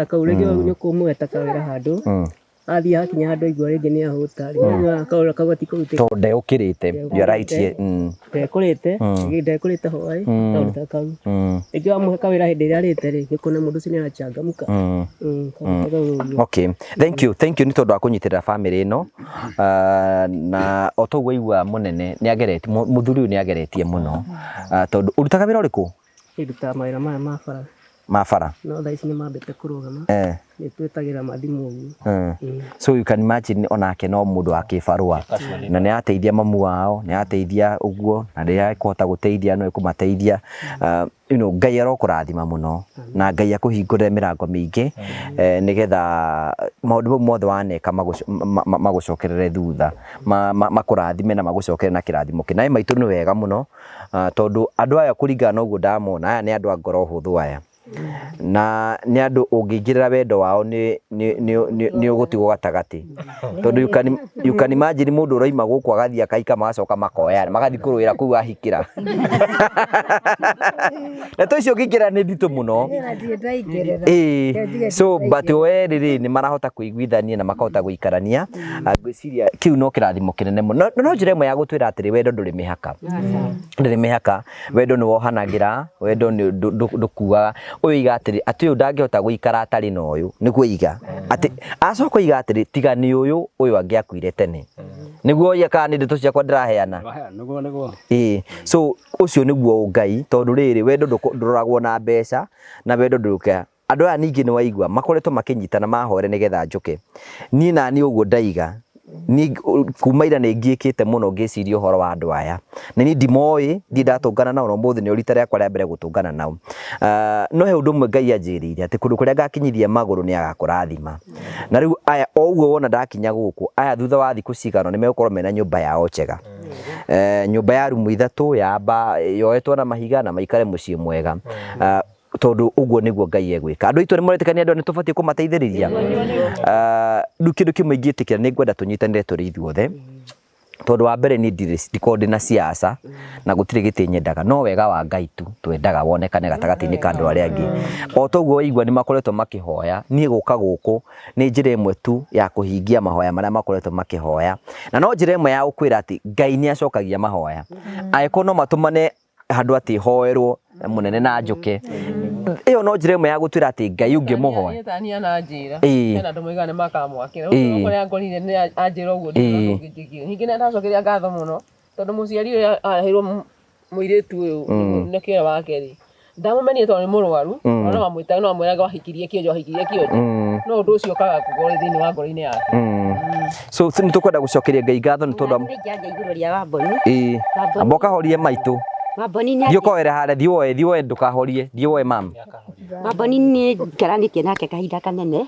Kau rĩngĩ nĩ ũkũmũhe ta kawĩra handũ, athiĩ hakinya handũ aigua rĩngĩ nĩ ahũta, rĩngĩ kau gatikũrutĩka. Tondũ ndegũkĩrĩte. You are right. Ndekũrĩte, ndekũrĩte hwaĩ, kaũndũ ta kau. Rĩngĩ wamũhe kawĩra hĩndĩ ĩrĩa arĩte rĩ, nĩ ũkuona mũndũ ũcio nĩ arachangamka. Kaũndũ ta kau ũguo. Okay. Thank you. Thank you nĩ tondũ wa kũnyitĩrĩra family ĩno. Na o toguo waigua mũnene nĩ ageretie, mũthuri ũyũ nĩ ageretie mũno. Tondũ ũrutaga wĩra ũrĩkũ? Niĩ ndutaga mawĩra maya ma bara. Ma bara? No thaa ici nĩ mambĩte kũrũgama. Nĩ twĩtagĩra mathimũ ũguo. So you can imagine onake no mũndũ wa kĩbarũa. Na nĩ arateithia mamu wao, nĩ arateithia ũguo, na rĩrĩa ekũhota gũteithia no ekũmateithia. You know, Ngai arokũrathima mũno na Ngai akũhingũrĩre mĩrango mĩingĩ, nĩgetha maũndũ mau mothe waneka magũcokerere thutha, makũrathime na magũcokere na kĩrathimo kĩnene. Maitũ nĩ wega mũno, tondũ andũ aya kũringana na ũguo ndamona, aya nĩ andũ a ngoro hũthũ aya. Na nĩ andũ ũngĩingĩrĩra wendo wao nĩ ũgũtigwo gatagatĩ. Tondũ you can imagine mũndũ ũroima gũkũ agathiĩ akaika magacoka makoyana, magathiĩ kũrũĩra kũu ahikĩra. Ndeto icio ũngĩingĩrĩra nĩ nditũ mũno. So but o erĩ rĩ nĩ marahota kũiguithania na makahota gũikarania. Ngwĩciria kĩu no kĩrathimo kĩnene mũno. No njĩra ĩmwe ya gũtwĩra atĩrĩ, wendo ndũrĩ mĩhaka. Ndũrĩ mĩhaka, wendo nĩ wohanagĩra, wendo nĩ ndũkuaga. Ũyũ oiga atĩrĩ, atĩ ũyũ ndangĩhota gũikara atarĩ na ũyũ, nĩguo oiga. Atĩ acoka oiga atĩrĩ, tiga nĩ ũyũ, ũyũ angĩakuire tene. Nĩguo oiga kana nĩ ndeto ciakwa ndĩraheana. Nĩguo, nĩguo. So ũcio nĩguo ũngai, tondũ rĩrĩ wendo ndũroragwo na mbeca, na wendo ndũrũkaga. Andũ aya ningĩ nĩ waigua makoretwo makĩnyitana mahoere nĩgetha njũke. Niĩ na niĩ ũguo ndaiga, niĩ kuma ira nĩ ngiĩkĩte mũno ngĩciria ũhoro wa andũ aya. Na niĩ ndimoĩ, ndirĩ ndatũngana nao, na ũmũthĩ nĩrĩo rita rĩakwa rĩa mbere gũtũngana nao. No he ũndũ ũmwe Ngai anjĩrĩire, atĩ kũndũ kũrĩa ngakinyithia magũrũ nĩ agakũrathima. Na rĩu aya, o ũguo wona ndakinya gũkũ, aya thutha wa thikũ cigana ũna nĩ megũkorwo mena nyũmba yao njega. Nyũmba ya rumu ithatũ, ya yoetwo na mahiga na maikare mũciĩ mwega. Tondũ ũguo nĩguo Ngai egwĩka. Andũ aitũ nĩ mũretĩkania andũ nĩ tũbatiĩ kũmateithĩrĩria. Rĩu kĩndũ kĩmwe ingĩtĩkĩra nĩ ngwenda tũnyitanĩre tũrĩ ithuothe. Tondũ wa mbere niĩ ndirĩ, ndikoragwo ndĩna siasa na gũtirĩ gĩtĩ nyendaga, no wega wa Ngai tu twendaga wonekane gatagatĩ-inĩ ka andũ arĩa angĩ. O toguo waigua nĩ makoretwo makĩhoya, niĩ gũka gũkũ nĩ njĩra ĩmwe tu ya kũhingia mahoya marĩa makoretwo makĩhoya. Na no njĩra ĩmwe ya gũkwĩra atĩ Ngai nĩ acokagia mahoya. Angĩkorwo no matũmane handũ atĩ hoerwo mũnene na njũke, ĩyo no njĩra ĩmwe ya gũtwĩra atĩ Ngai ũngĩmũhoya. Niĩ ta niĩ ananjĩra, hena andũ moigaga nĩ makamwakĩra. Rĩu kũrĩa ngorire nĩ anjĩra ũguo ndingĩona ũndũ ũngĩ. Ningĩ nĩ ndacokeria ngatho mũno tondũ mũciari ũrĩa areheirwo mũirĩtu ũyũ nĩ kĩo wake rĩ, ndamũmenire tondũ nĩ mũrwaru, no amwĩtaga no amwĩraga wahikirie kĩonje, wahikirie kĩonje. No ũndũ ũcio ũkaga gũkorwo thĩinĩ wa ngoro-inĩ yake. So nĩ tũkwenda gũcokeria Ngai ngatho nĩ tondũ Nĩ ingĩaria igũrũ rĩa Wamboni. Wamboni. Amba ũkahorie maitũ. Wamboni nĩ Thiĩ ũkoere harĩa, thiĩ woe, thiĩ woe ndũkahorie, thiĩ woe mam. Wamboni nĩ ngaranĩtie nake kahinda kanene.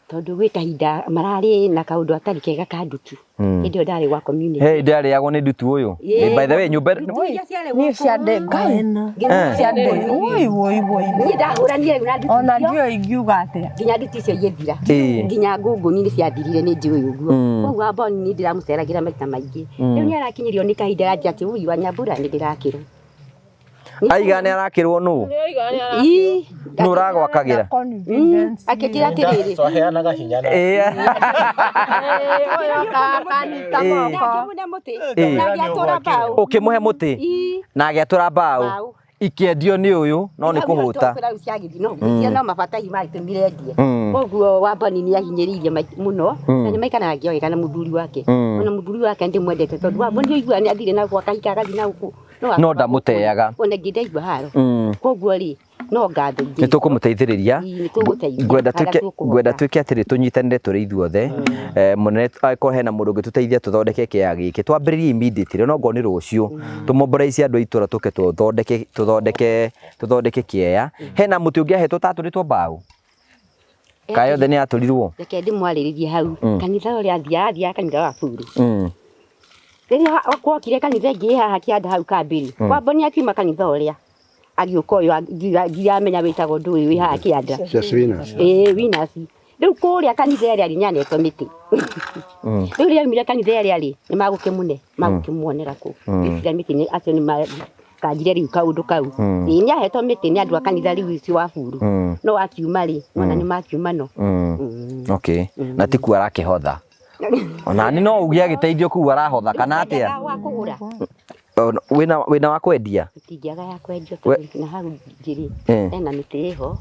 Tondũ gwĩ kahinda mararĩ na kaũndũ atarĩ kega ka ndutu. Hĩndĩ ĩyo ndarĩ gwa community. Hey, ndarĩagwo nĩ ndutu ũyũ. By the way, nyũmba ĩno- Ndutu iria ciarĩ Niĩ gũkũ. cia ndĩ Ngai. Cia ndĩ. Woi woi woi. Niĩ ndahũranire na ndutu Ona icio. ndiũĩ ingiuga atĩa. Nginya ndutu icio igĩthira. Nginya ngũngũni nĩ ciathirire nĩ njũĩ ũguo. Koguo Wamboni nĩ ndĩramũceragĩra maita maingĩ. Rĩu nĩ arakinyĩrio nĩ kahinda anjia atĩ ũi wa Nyambura nĩ ndĩrakĩrwo. Aiga nĩ arakĩrwo nũ? Ii. Nũ ũragwakagĩra? Akĩnjĩra atĩrĩrĩ. Twaheanaga hinya na Akanyita moko. Ngĩmũne mũtĩ. Na agĩatũra mbaũ. Ũkĩmũhe mũtĩ? Na agĩatũra mbaũ. Ikĩendio nĩ ũyũ no nĩ kũhũta. Rĩu ciagĩthiĩ no ngwĩciria no mabata hihi magĩtũmire endie. Koguo Wamboni nĩ ahinyĩrĩirie mũno na nĩ maikaraga ngĩogeka na mũthuri wake. Ona mũthuri wake ndĩmwendete tondũ Wamboni ũiguaga nĩ athire na gũkũ akahika agathiĩ na gũkũ. No ndamũteaga. Ona ingĩ ndaigua haro. Koguo rĩ no ngatho ingĩ. Nĩ tũkũmũteithĩrĩria. Ii, nĩ tũgũteithia. Ngwenda Harĩa twĩke tũkũhota. ngwenda twĩke atĩrĩ tũnyitanĩre tũrĩ ithuothe. Mũnene angĩkorwo hena mũndũ ũngĩtũteithia tũthondeke kĩea gĩkĩ twambĩrĩrie immediately no ngorwo nĩ rũciũ. Tũmobilize andũ a itũra tũke tũthondeke tũthondeke tũthondeke kĩea. Hena mũtĩ ũngĩ ahetwo ũtatũrĩtwo mbaũ? Kaĩ yothe nĩ yatũrirwo? Reke ndĩmwarĩrĩrie hau. Kanitha ũrĩa athiaga, athiaga kanitha wa Buru. Rĩrĩa gwokire kanitha ĩngĩ ĩ haha kĩanda hau kambĩ-rĩ, Wamboni akiuma kanitha ũrĩa agĩũka ũyũ ndiramenya wĩtagwo ndũĩ wĩ haha kĩanda. Just winners. Ĩĩ Winners. Rĩu kũrĩa kanitha ĩrĩa rĩ nĩanetwo mĩtĩ. Rĩu rĩrĩa aumire kanitha ĩrĩa rĩ nĩ magũkĩmũne magũkĩmuonera kũ. Ngwĩciria mĩtĩ nĩ acio nĩ makanjire rĩu kaũndũ kau. Ĩĩ nĩahetwo mĩtĩ nĩ andũ a kanitha rĩu ũcio wa Buru. No akiuma rĩ nĩwona nĩ makiuma no. Okay. Na ti kuo arakĩhotha. Ona ni no uge agĩteithio kũu arahotha kana atĩa? Wa kũgũra. Wĩna wĩna wa kwendia? Tũtingĩaga ya kwendio tondũ na hau njĩrĩ hena mĩtĩ ĩho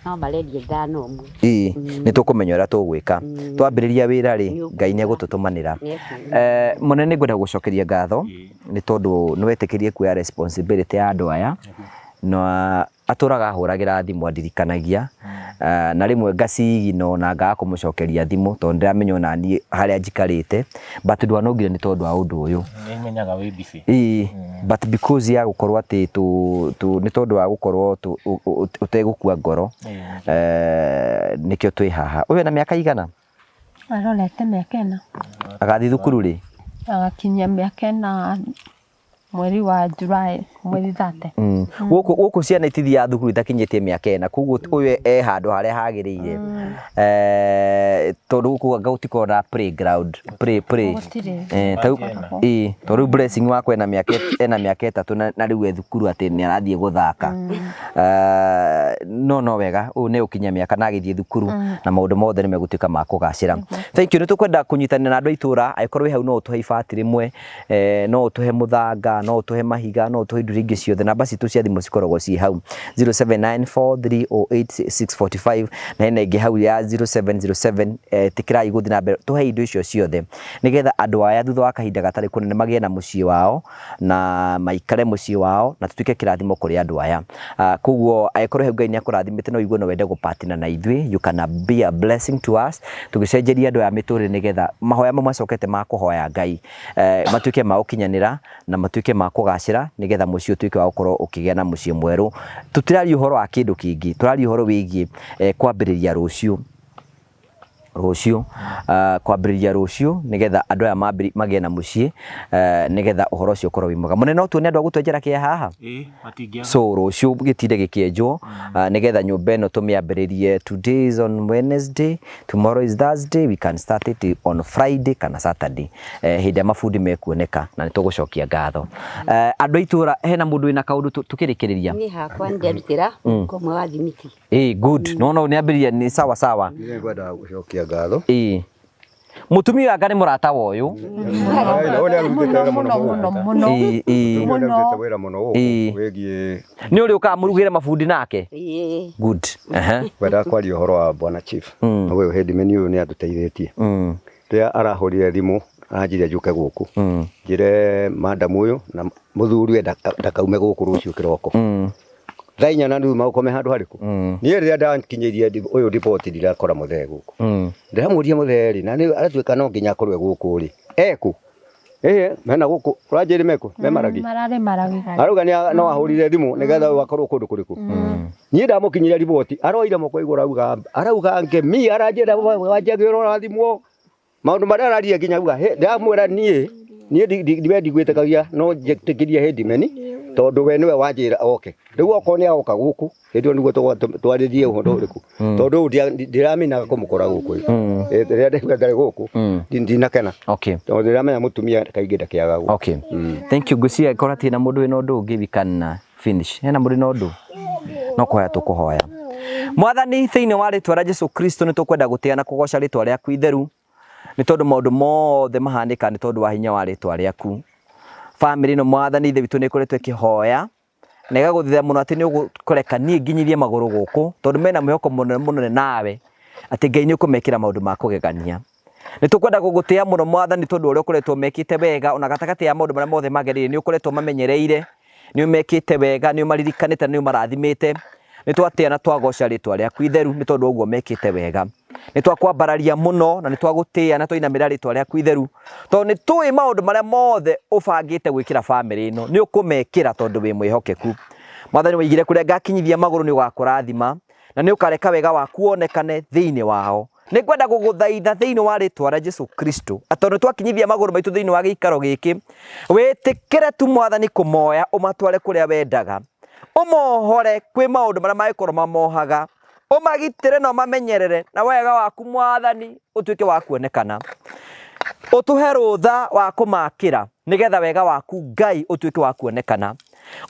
no marendia ithano ũmwe. Ĩĩ nĩ tũkũmenya ũrĩa tũgwĩka. Twambĩrĩria wĩra rĩ, Ngai nĩ egũtũtũmanĩra. Mũnene nĩ ngwenda gũgũcokeria ngatho nĩ tondũ nĩ wetĩkĩrie kuoya responsibility ya andũ aya na atũraga ahũragĩra thimũ andirikanagia na rĩmwe ngacigino na ngaga kũmũcokeria thimũ tondũ ndĩramenya ona niĩ harĩa njikarĩte, but ndwanongire nĩ tondũ wa ũndũ ũyũ. Nĩmenyaga wĩ busy. Ĩĩ, but because ya gũkorwo atĩ nĩ tondũ wa gũkorwo ũtegũkua ngoro, nĩkĩo twĩ haha. Ũyũ ena mĩaka igana? Arorete mĩaka ĩna. Agathiĩ thukuru rĩ? Agakinyia mĩaka ĩna mweri wa July mweri 30. Gũkũ gũkũ ciana itithiaga thukuru itakinyĩtie mĩaka ĩna, koguo ũyũ e handũ harĩa hagĩrĩire. Tondũ gũkũ anga gũtikoragwo na playground, play play. Gũtirĩ. Tarĩu ĩĩ, tondũ rĩu Blessing wakwa ena mĩaka ena mĩaka ĩtatũ na rĩu e thukuru atĩ nĩ arathiĩ gũthaka. No no wega, ũyũ nĩ egũkinyia mĩaka na agĩthiĩ thukuru na maũndũ mothe nĩ megũtuĩka ma kũgacĩra. Thank you, nĩ tũkwenda kũnyitanĩra na andũ a itũra, angĩkorwo wĩ hau no ũtũhe ibati rĩmwe, no ũtũhe mũthanga, no ũtũhe mahiga, no ũtũhe indo iria ingĩ ciothe. Namba citũ cia thimũ cikoragwo ciĩ hau 0794308645 na hena ĩngĩ hau ya 0707. Tĩkĩrai gũthiĩ na mbere tũhe indo icio ciothe nĩgetha andũ aya thutha wa kahinda gatarĩ kũnene magĩe na mũciĩ wao na maikare mũciĩ wao na tũtuĩke kĩrathimo kũrĩ andũ aya. Koguo angĩkorwo hau Ngai nĩ akũrathimĩte no ũigue no wende gũpatina na ithuĩ, you can be a blessing to us, tũgĩcenjeria andũ aya mĩtũrĩre nĩgetha mahoya mamwe macokete ma kũhoya Ngai matuĩke ma gũkinyanĩra na matuĩke ma kũgacĩra nĩgetha mũciĩ ũtuĩke wa gũkorwo ũkĩgĩa na mũciĩ mwerũ. Tũtiraria ũhoro wa kĩndũ kĩngĩ, tũraria ũhoro wĩgiĩ kwambĩrĩria rũciũ. Rũciũ, kwambĩrĩria rũciũ nĩgetha andũ aya magĩe na mũciĩ nĩgetha ũhoro ũcio ũkorwo wĩ mwega. Mũnene no tuone andũ a gũtwenjera kĩea haha? Ĩĩ, matingĩaga. So rũciũ gĩtinde gĩkĩenjwo nĩgetha nyũmba ĩno tũmĩambĩrĩrie. Today is on Wednesday, tomorrow is Thursday, we can start it on Friday kana Saturday, hĩndĩ ĩrĩa mabundi mekuoneka na nĩ tũgũcokia ngatho. Andũ a itũra, hena mũndũ wĩna kaũndũ tũkĩrĩkĩrĩria? Niĩ hakwa nĩ nderutĩra mũhuko ũmwe wa thimiti. Ĩĩ, good. No no nĩ ambĩrĩria nĩ sawa sawa. Niĩ ngwenda gũcokia ngatho. Ĩĩ. Mũtumia ũyũ anga nĩ mũrata wa ũyũ. Ũyũ nĩ arutĩte wĩra mũno mũno mũno. Ĩĩ, ĩĩ. Mũtumia ũyũ nĩ arutĩte wĩra mũno gũkũ wĩgiĩ. Nĩ ũrĩ ũkaga mũrugĩre mabundi nake? Ĩĩ. Good. Ngwendaga kwaria ũhoro wa bwana chief. Ũyũ headman ũyũ nĩ atũteithĩtie. Rĩrĩa arahũrire thimũ aranjĩrire njũke gũkũ. Njĩre madam ũyũ na mũthuri we ndakaume gũkũ rũciũ kĩroko. Thaa inya na nuthu magũkome handũ harĩkũ? Niĩ rĩrĩa ndakinyĩirie ũyũ riboti ndirakora mũthee gũkũ. Ndĩramũria mũthee rĩ, na nĩ aratuĩka no nginya akorwo e gũkũ rĩ, ekũ? Ĩĩ mena gũkũ, ũranjĩrire mekũ? Me Maragi? Mararĩ Maragi. Arauga no ahũrire thimũ nĩgetha ũyũ akorwo kũndũ kũrĩkũ. Niĩ ndamũkinyĩria riboti, aroire moko igũrũ arauga, arauga ngemi, aranjĩra wanjagi ũrathimwo. Maũndũ marĩa araria nginya auga, ndamwĩra niĩ, niĩ we ndigwĩtĩkagia, no njĩtĩkĩrie headman, tondũ we nĩwe wanjĩra oke. Rĩu okorwo nĩ agoka gũkũ, hĩndĩ ĩyo nĩguo twarĩrie ũhoro ũrĩkũ. Tondũ ũyũ ndiramenya kũmũkora gũkũ. Rĩrĩa ndaigua ndarĩ gũkũ, ndinakena. Tondũ ndĩramenya mũtumia kaingĩ ndakĩaga gũkũ. Thank you. Ngwĩciria angĩkorwo hatirĩ na mũndũ wĩna ũndũ ũngĩ, we can finish. Hena mũndũ wĩna ũndũ? No kũhoya tũkũhoya. Mwathani, thĩinĩ wa rĩtwa rĩa Jesu Kristo nĩ tũkwenda gũtĩa na kũgoca rĩtwa rĩaku itheru, nĩ tondũ maũndũ mothe mahanĩkaga nĩ tondũ wa hinya wa rĩtwa rĩaku. Bamĩrĩ ĩno Mwathani Ithe witũ nĩ ĩkoretwo ĩkĩhoya na ĩgagũthaitha mũno atĩ nĩ ũkũreka niĩ nginyithie magũrũ gũkũ, tondũ mena mwĩhoko mũnene mũno nawe atĩ Ngai nĩ ũkũmekĩra maũndũ ma kũgegania. Nĩ tũkwenda gũgũtĩa mũno Mwathani tondũ ũrĩa ũkoretwo mekĩte wega ona gatagatĩ ya maũndũ marĩa mothe magereire nĩ ũkoretwo mamenyereire, nĩ ũmekĩte wega, nĩ ũmaririkanĩte na nĩ ũmarathimĩte. Nĩ twatĩa na twagoca rĩtwa rĩaku itheru nĩ tondũ wa ũguo mekĩte wega. Nĩ twakwambararia mũno na nĩ twagũtĩa na twainamĩra rĩtwa rĩaku itheru tondũ nĩ tũĩ maũndũ marĩa mothe ũbangĩte gwĩkĩra bamĩrĩ ĩno nĩ ũkũmekĩra tondũ wĩ mwĩhokeku. Mwathani waigire kũrĩa ngakinyithia magũrũ nĩ ũgakũrathima. Na nĩ ũkareka wega waku wonekane thĩinĩ wao. Nĩ ngwenda gũgũthaitha thĩinĩ wa rĩtwa rĩa Jesu Kristo atĩ nĩ twakinyithia magũrũ maitũ thĩinĩ wa gĩikaro gĩkĩ, wĩtĩkĩre tu Mwathani kũmoya ũmatware kũrĩa wendaga, ũmohore kwĩ maũndũ marĩa mangĩkorwo mamohaga, ũmagitĩre na ũmamenyerere, na wega waku Mwathani ũtuĩke wa kuonekana. Ũtũhe rũtha wa kũmakĩra nĩgetha wega waku Ngai ũtuĩke wa kuonekana.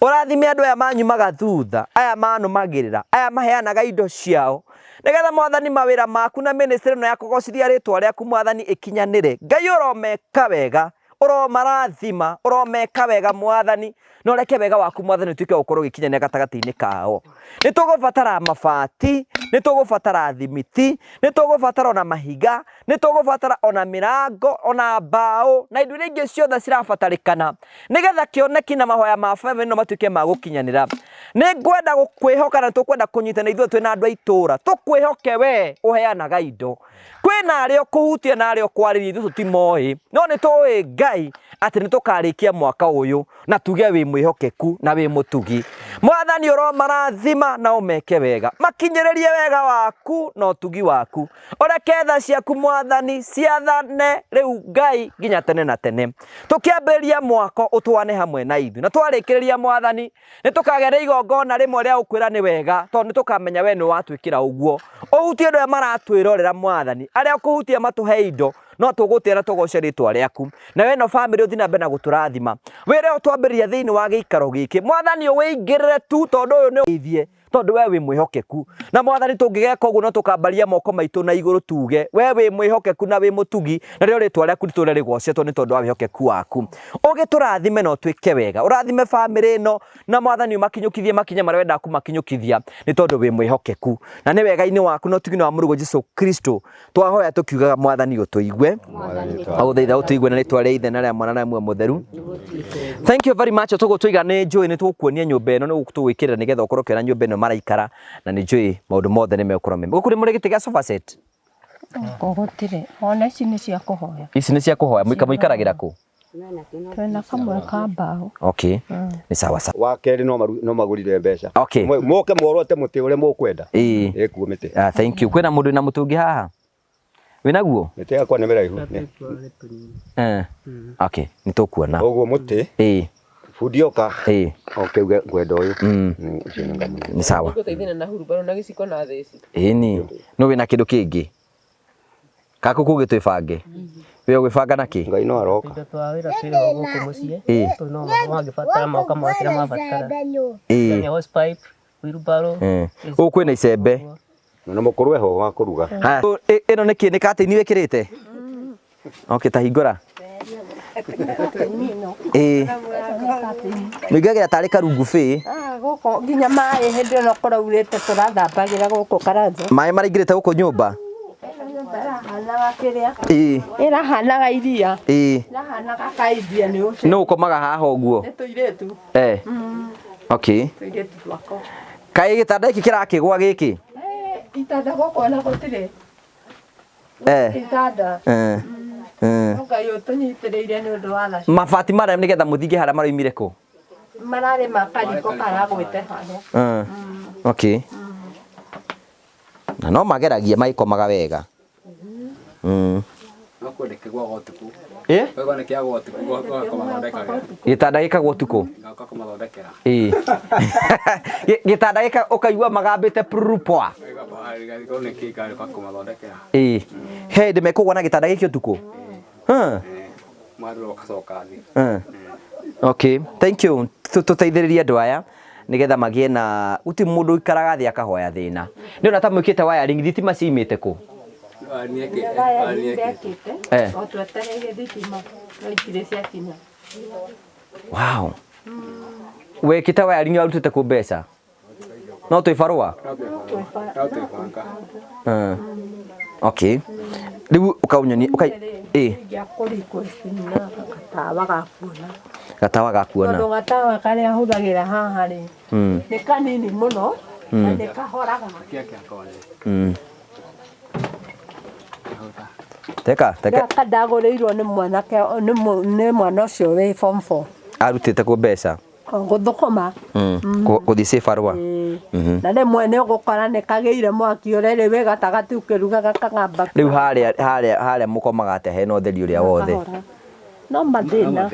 Ũrathime andũ aya manyumaga thutha, aya manũmagĩrĩra, aya maheanaga indo ciao, nĩgetha Mwathani mawĩra maku na ministry ĩno ya kũgocithia rĩtwa rĩaku Mwathani ĩkinyanĩre. Ngai ũromeka wega, ũromarathima, ũromeka wega Mwathani, na ũreke wega waku Mwathani ũtuĩke wa gũkorwo ũgĩkinyanĩra gatagatĩ-inĩ kao. Nĩ tũgũbatara mabati, nĩ tũgũbatara thimiti, nĩ tũgũbatara ona mahiga, nĩ tũgũbatara ona mĩrango, ona mbaũ, na indo iria ingĩ ciothe cirabatarĩkana nĩgetha kĩoneki na mahoya ma famĩlĩ ĩno matuĩke ma gũkinyanĩra. Nĩ ngwenda gũkwĩhoka na tũkwenda kũnyitana ithuĩ twĩna andũ a itũũra, tũkwĩhoke we ũheanaga indo. Kwĩna arĩa ũkũhutia na arĩa ũkwarĩria ithuĩ tũtimoĩ, no nĩ tũĩ Ngai atĩ nĩ tũkarĩkia mwaka ũyũ na tuge wĩ mwĩhokeku na wĩ mũtugi. Mwathani ũromarathima na ũmeke wega, makinyĩrĩrie wega waku na ũtugi waku, ũreke tha ciaku Mwathani ciathane rĩu Ngai nginya tene na tene. Tũkĩambĩrĩria mwaka ũtwane hamwe na ithuĩ, na twarĩkĩrĩria Mwathani nĩ tũkagĩa na igongona rĩmwe rĩa gũkwĩra nĩ wega, tondũ nĩ tũkamenya we nĩ watwĩkĩra ũguo. Ũhutie andũ arĩa maratwĩrorera Mwathani, arĩa ũkũhutia matũhe indo, no tũgũtĩa na tũgoce rĩtwa rĩaku. Nayo ĩno famĩlĩ ũthiĩ na mbere na gũtũrathima. Wĩra ũyũ twambĩrĩria thĩinĩ wa gĩikaro gĩkĩ, Mwathani ũwĩingĩrĩre tu, tondũ ũyũ nĩ ũteithie, tondũ we wĩ mwĩhokeku. Na Mwathani tũngĩgeka ũguo no tũkambaria moko maitũ na igũrũ tuge, we wĩ mwĩhokeku na wĩ mũtugi, na rĩo rĩtwa rĩaku rĩtũre rĩgocetwo nĩ tondũ wa wĩhokeku waku. Ũgĩtũrathime na ũtwĩke wega, ũrathime famĩlĩ ĩno, na Mwathani ũmakinyũkithie makinya marĩa wendaga kũmakinyũkithia, nĩ tondũ wĩ mwĩhokeku. Na nĩ wega-inĩ waku na ũtugi-inĩ wa Mũrũguo Jesu Kristo twahoya tũkiugaga Mwathani ũtũigue. Agũthaitha ũtũigue na rĩtwa rĩa Ithe na rĩa Mwana na rĩa Muoyo Mũtheru. Thank you very much. Tũgũtũiga nĩ njũĩ nĩ tũgũkuonia nyũmba ĩno nĩ tũgwĩkĩrĩra nĩgetha ũkorwo ũkĩona nyũmba ĩno maraikara, na nĩ njũĩ maũndũ mothe nĩ megũkorwo me. Gũkũ nĩ mũrĩ gĩtĩ gĩa sofa set? Gũkũ gũtirĩ. Ona ici nĩ cia kũhoya. Ici nĩ cia kũhoya. Mũikaragĩra kũ? Twĩna kamwe ka mbaũ. Okay. Nĩ sawa sawa. Wa kerĩ no magũrire mbeca. Okay. Moke muorote mũtĩ ũrĩa mũkwenda. Ĩĩ. Ĩkuo mĩtĩ. Ah, thank you. Kwĩna mũndũ wĩna mũtĩ ũngĩ haha? Wĩnaguo? Mĩtĩ yakwa nĩ mĩraihu. Okay, nĩ tũkuona. Ũguo mũtĩ. Ĩĩ. Bundi oka. Ĩĩ. Oke uge ngwenda ũyũ. Ũcio nĩ ngamũhe. Nĩ sawa. Ngũteithania na hurumbarũ na gĩciko na theci. Ĩni. No wĩna kĩndũ kĩngĩ? Kaku kũngĩ twĩbange. We ũgwĩbanga na kĩ? Ngai no aroka. Tũindo twa wĩra twĩho gũkũ mũciĩ. Ĩĩ. Tondũ no mangĩbatara moka moe kĩrĩa mabatara. Ĩĩ. Nĩ hose pipe, wheelbarrow. Gũkũ kwĩna icembe. Na mũkũrũ eho wa kũruga. Haya, ĩno nĩ kĩ? Nĩ katĩini wĩkĩrĩte? Okay, ta hingũra. Ĩĩ. Mũingagĩra tarĩ karungu bĩ. Gũkũ nginya maĩ hĩndĩ ĩno kũraurĩte tũrathambagĩra gũkũ karanja. Maĩ maraingĩrĩte gũkũ nyũmba? Ĩno nyũmba ĩrahanaga kĩrĩa? Ĩĩ. Ĩrahanaga iria. Ĩĩ. Ĩrahanaga ka iria nĩ ũcio. Nũ ũkomaga haha ũguo? Nĩ tũirĩtu. Okay. Tũirĩtu twakwa. Kaĩ gĩtanda gĩkĩ kĩrakĩgwa gĩkĩ? Itanda gũkũ ona gũtirĩ. Itanda. No Ngai ũtũnyitĩrĩire nĩ ũndũ wa tha. Mabati marĩa nĩgetha mũthinge harĩa maroimire kũ? Mararĩ ma kariko karagwĩte harĩa. Okay. Na no mageragia magĩkomaga wega. No kwende kĩgwaga ũtukũ. Ĩ? Kwegwa nĩ kĩagwa ũtukũ goka kũmathondekagĩra. Gĩtanda gĩkagwo ũtukũ? Goka kũmathondekera. Ĩ. Gĩtanda gĩka ũkaigua magambĩte pruru poa. Gĩgakorwo nĩ kĩikaro goka kũmathondekera. Ĩ. He hĩndĩ mekũgwa na gĩtanda gĩkĩ ũtukũ? Mwarũra ũgacoka thĩ. Okay, thank you. Tũteithĩrĩrie andũ aya nĩgetha magĩe na gũtirĩ mũndũ ũikaraga thĩ akahoya thĩna. Nĩ ona ta mwĩkĩte wiring, thitima ciimĩte kũ? O twetereire thitima no itirĩ ciakinya. Wow. Wekĩte wiring warutĩte kũ mbeca? No twĩ barũa? No twĩbanga. Okay. Rĩu ũkaũnyonia ũkai ĩ Ingĩakũ request na gatawa ga kuona. Gatawa ga kuona. Tondũ gatawa karĩa hũthagĩra haha rĩ nĩ kanini mũno na nĩ kahoraga. Teka, teka. Gaka ndagũrĩirwo nĩ mwanake nĩ mwana ũcio wĩ form 4. Arutĩte kũ mbeca? Gũthũkũma. Gũthiĩ cibarũa. Na rĩmwe nĩ ũgũkora nĩ kagĩire mwaki ũrĩa rĩ wĩ gatagatĩ ũkĩrugaga kagamba. Rĩu harĩa harĩa harĩa mũkomaga atĩa hena ũtheri ũrĩa wothe? No mathĩna.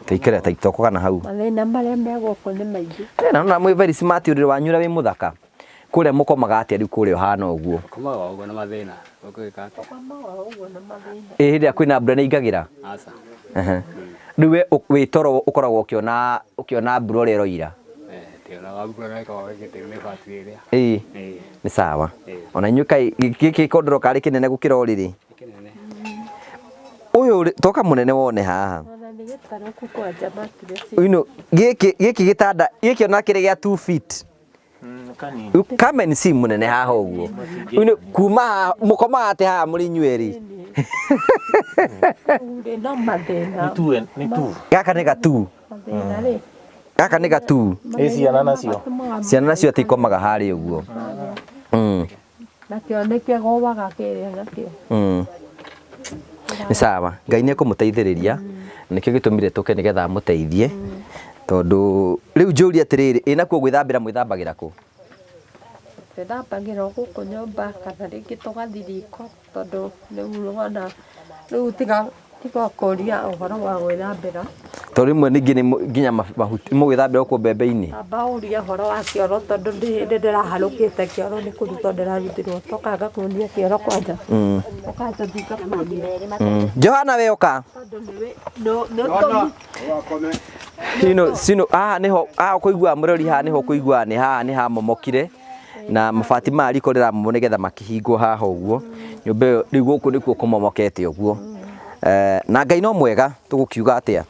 Tũikare ta itoko kana hau. Mathĩna marĩa me gũkũ nĩ maingĩ. Na nona mwĩ very smart ũrĩrĩ wanyu ũrĩa wĩ mũthaka. Kũrĩa mũkomaga atĩa rĩu kũrĩa ũhana ũguo? Komaga ũguo na mathĩna. Ũgwĩka atĩa? Tũkomaga ũguo na mathĩna. Ĩ hĩndĩ ĩrĩa kwĩna mbura nĩ ingagĩra? Aca. Rĩu we wĩ toro ũkoragwo ũkĩona ũkĩona mbura ũrĩa ĩroira? Ndionaga mbura no ĩkoragwo ĩgĩte mĩbati ĩrĩa. Ĩĩ. Nĩ sawa. Ona inyuĩ kaĩ gĩkĩ gĩkondoro karĩ kĩnene gũkĩra ũrĩrĩ? Kĩnene. Ũyũ toka mũnene wone haha. Ona nĩ gĩtarũku kwanja mattress. You gĩkĩ gĩkĩ gĩtanda gĩkĩ ona kĩrĩ gĩa 2 feet. Kanini. Come and see mũnene haha ũguo. You kuma mũkomaga atĩ haha mũrĩ inyuĩ erĩ? No mathĩna. Nĩ tu. Gaka nĩ gatu. Mathĩna rĩ. Gaka nĩ gatu. Ĩ ciana nacio. Ciana nacio atĩ ikomaga harĩa ũguo. Nakĩo nĩkĩgũaga kĩrĩa nakĩo. Nĩ sawa. Ngai nĩ ekũmũteithĩrĩria. Nĩkĩo gĩtũmire tũke nĩgetha amũteithie. Tondũ rĩu njũrie atĩrĩrĩ, ĩ nakuo gwĩthambĩra mwĩthambagĩra kũ? Twĩthambagĩra o gũkũ nyũmba kana rĩngĩ tũgathiĩ riko tondũ rĩu wona rĩu tiga tiga kũria ũhoro wa gwĩthambĩra. Tondũ rĩmwe ningĩ nĩ nginya mahuti mũgwĩthambĩra gũkũ mbembe-inĩ. Amba ũrie ũhoro wa kĩoro tondũ ndĩ hĩndĩ ndĩraharũkĩte kĩoro nĩ kũrutwo ndĩrarutirwo toka ngakuonia kĩoro kwanja. Ũka tũthiĩ ngakuonie. Johana we ũka. Tondũ nĩ Sino sino haha nĩho haha ũkũiguaga mũrori haha nĩho ũkũiguaga nĩ haha nĩ hamomokire na mabati ma riko rĩramomo nĩgetha makĩhingwo haha ũguo. Nyũmba ĩyo rĩu gũkũ nĩkuo kũmomokete ũguo. Na Ngai no mwega tũgũkiuga atĩa?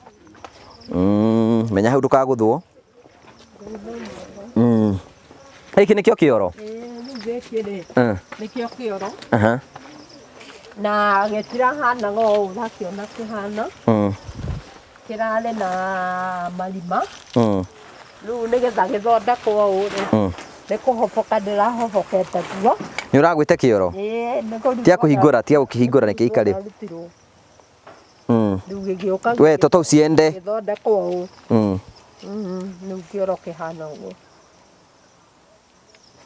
Menya hau ndũkagũthwo. Gĩkĩ nĩkĩo kĩoro? Rĩu gĩkĩ rĩ nĩkĩo kĩoro. Na gĩtirahanaga ũũ ũrakĩona kĩhana. Kĩrarĩ na marima. Rĩu nĩgetha gĩthondekwo ũũ rĩ nĩ kũhoboka ndĩrahobokete guo. Nĩ ũragwĩte kĩoro? Ĩĩ, nĩ kũrutwo. Tiga kũhingũra, tiga gũkĩhingũra nĩkĩo ikarĩ. Rĩu gĩgĩũka. We toto uciende. Gĩthondekwo ũũ. Rĩu kĩoro kĩhana ũguo.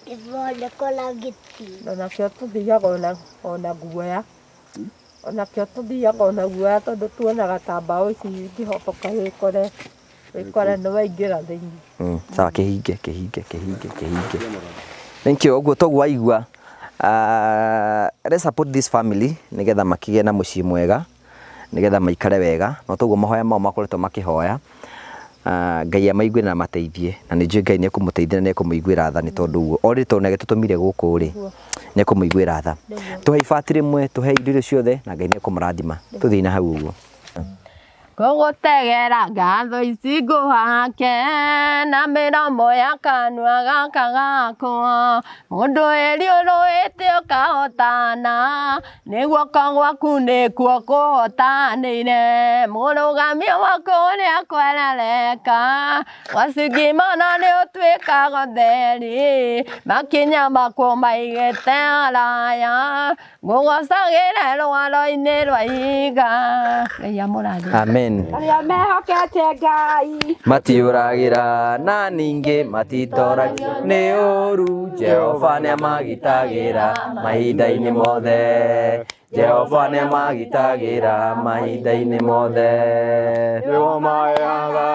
Gĩthondekwo na gĩtĩ. Na nakĩo tũthiaga ona guoya. Onakĩo tũthiaga ona guoya tondũ tuonaga ta mbaũ ici ingĩhoboka wĩkore wĩkore nĩ waingĩra thĩinĩ. Sawa, kĩhinge kĩhinge kĩhinge kĩhinge. Thank you. Ũguo toguo waigua. Let's support this family nĩgetha makĩgĩe na mũciĩ mwega nĩgetha maikare wega no toguo mahoya mao makoretwo makĩhoya. Ngai amaigue na amateithie na nĩ njũĩ Ngai nĩ ekũmũteithia na nĩ ekũmũiguĩra tha nĩ tondũ ũguo orĩ tondũ nĩ agĩtũtũmire gũkũ rĩ nĩ ekũmũiguĩra tha. Tũhe ibati rĩmwe, tũhe indo iria ciothe na Ngai nĩ ekũmũrathima. Tũthiĩ na hau ũguo. Ngũgũtegera ngatho ici ngũhake na mĩromo ya kanua gaka gakwa mũndũ wĩriũrũĩte ũkahotana nĩ guoko gwaku nĩkuo kũhotanĩire mũrũgamio waku ũrĩa kwerereka wacingimana nĩ ũtuĩkaga ũtheri makinya makwo maigĩte haraya ngũgocagĩre rwaro-inĩ rwa ihiga. Ngai amũrathime. Amen. Arĩa mehokete Ngai Matiũragĩra na ningĩ matitoragio nĩ ũru. Jehova nĩamagitagĩra mahinda-inĩ mothe. Jehova nĩamagitagĩra mahinda-inĩ mothe. Nĩo maheaga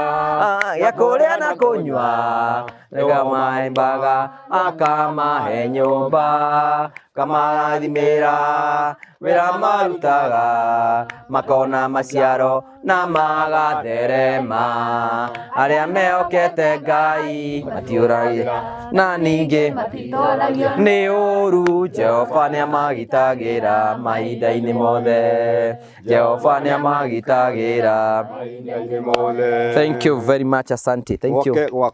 gĩa kũrĩa na kũnyua, nĩkamahembaga akamahe nyũmba, akamarathimĩra wĩra marutaga, makona maciaro na magatherema. Arĩa mehokete Ngai matiũragĩra na ningĩ nĩ ũru. Jehova nĩamagitagĩra mahinda-inĩ mothe. Jehova nĩamagitagĩra mahinda-inĩ mothe. Thank you very much, asante. Thank you. Gwake gwakwa.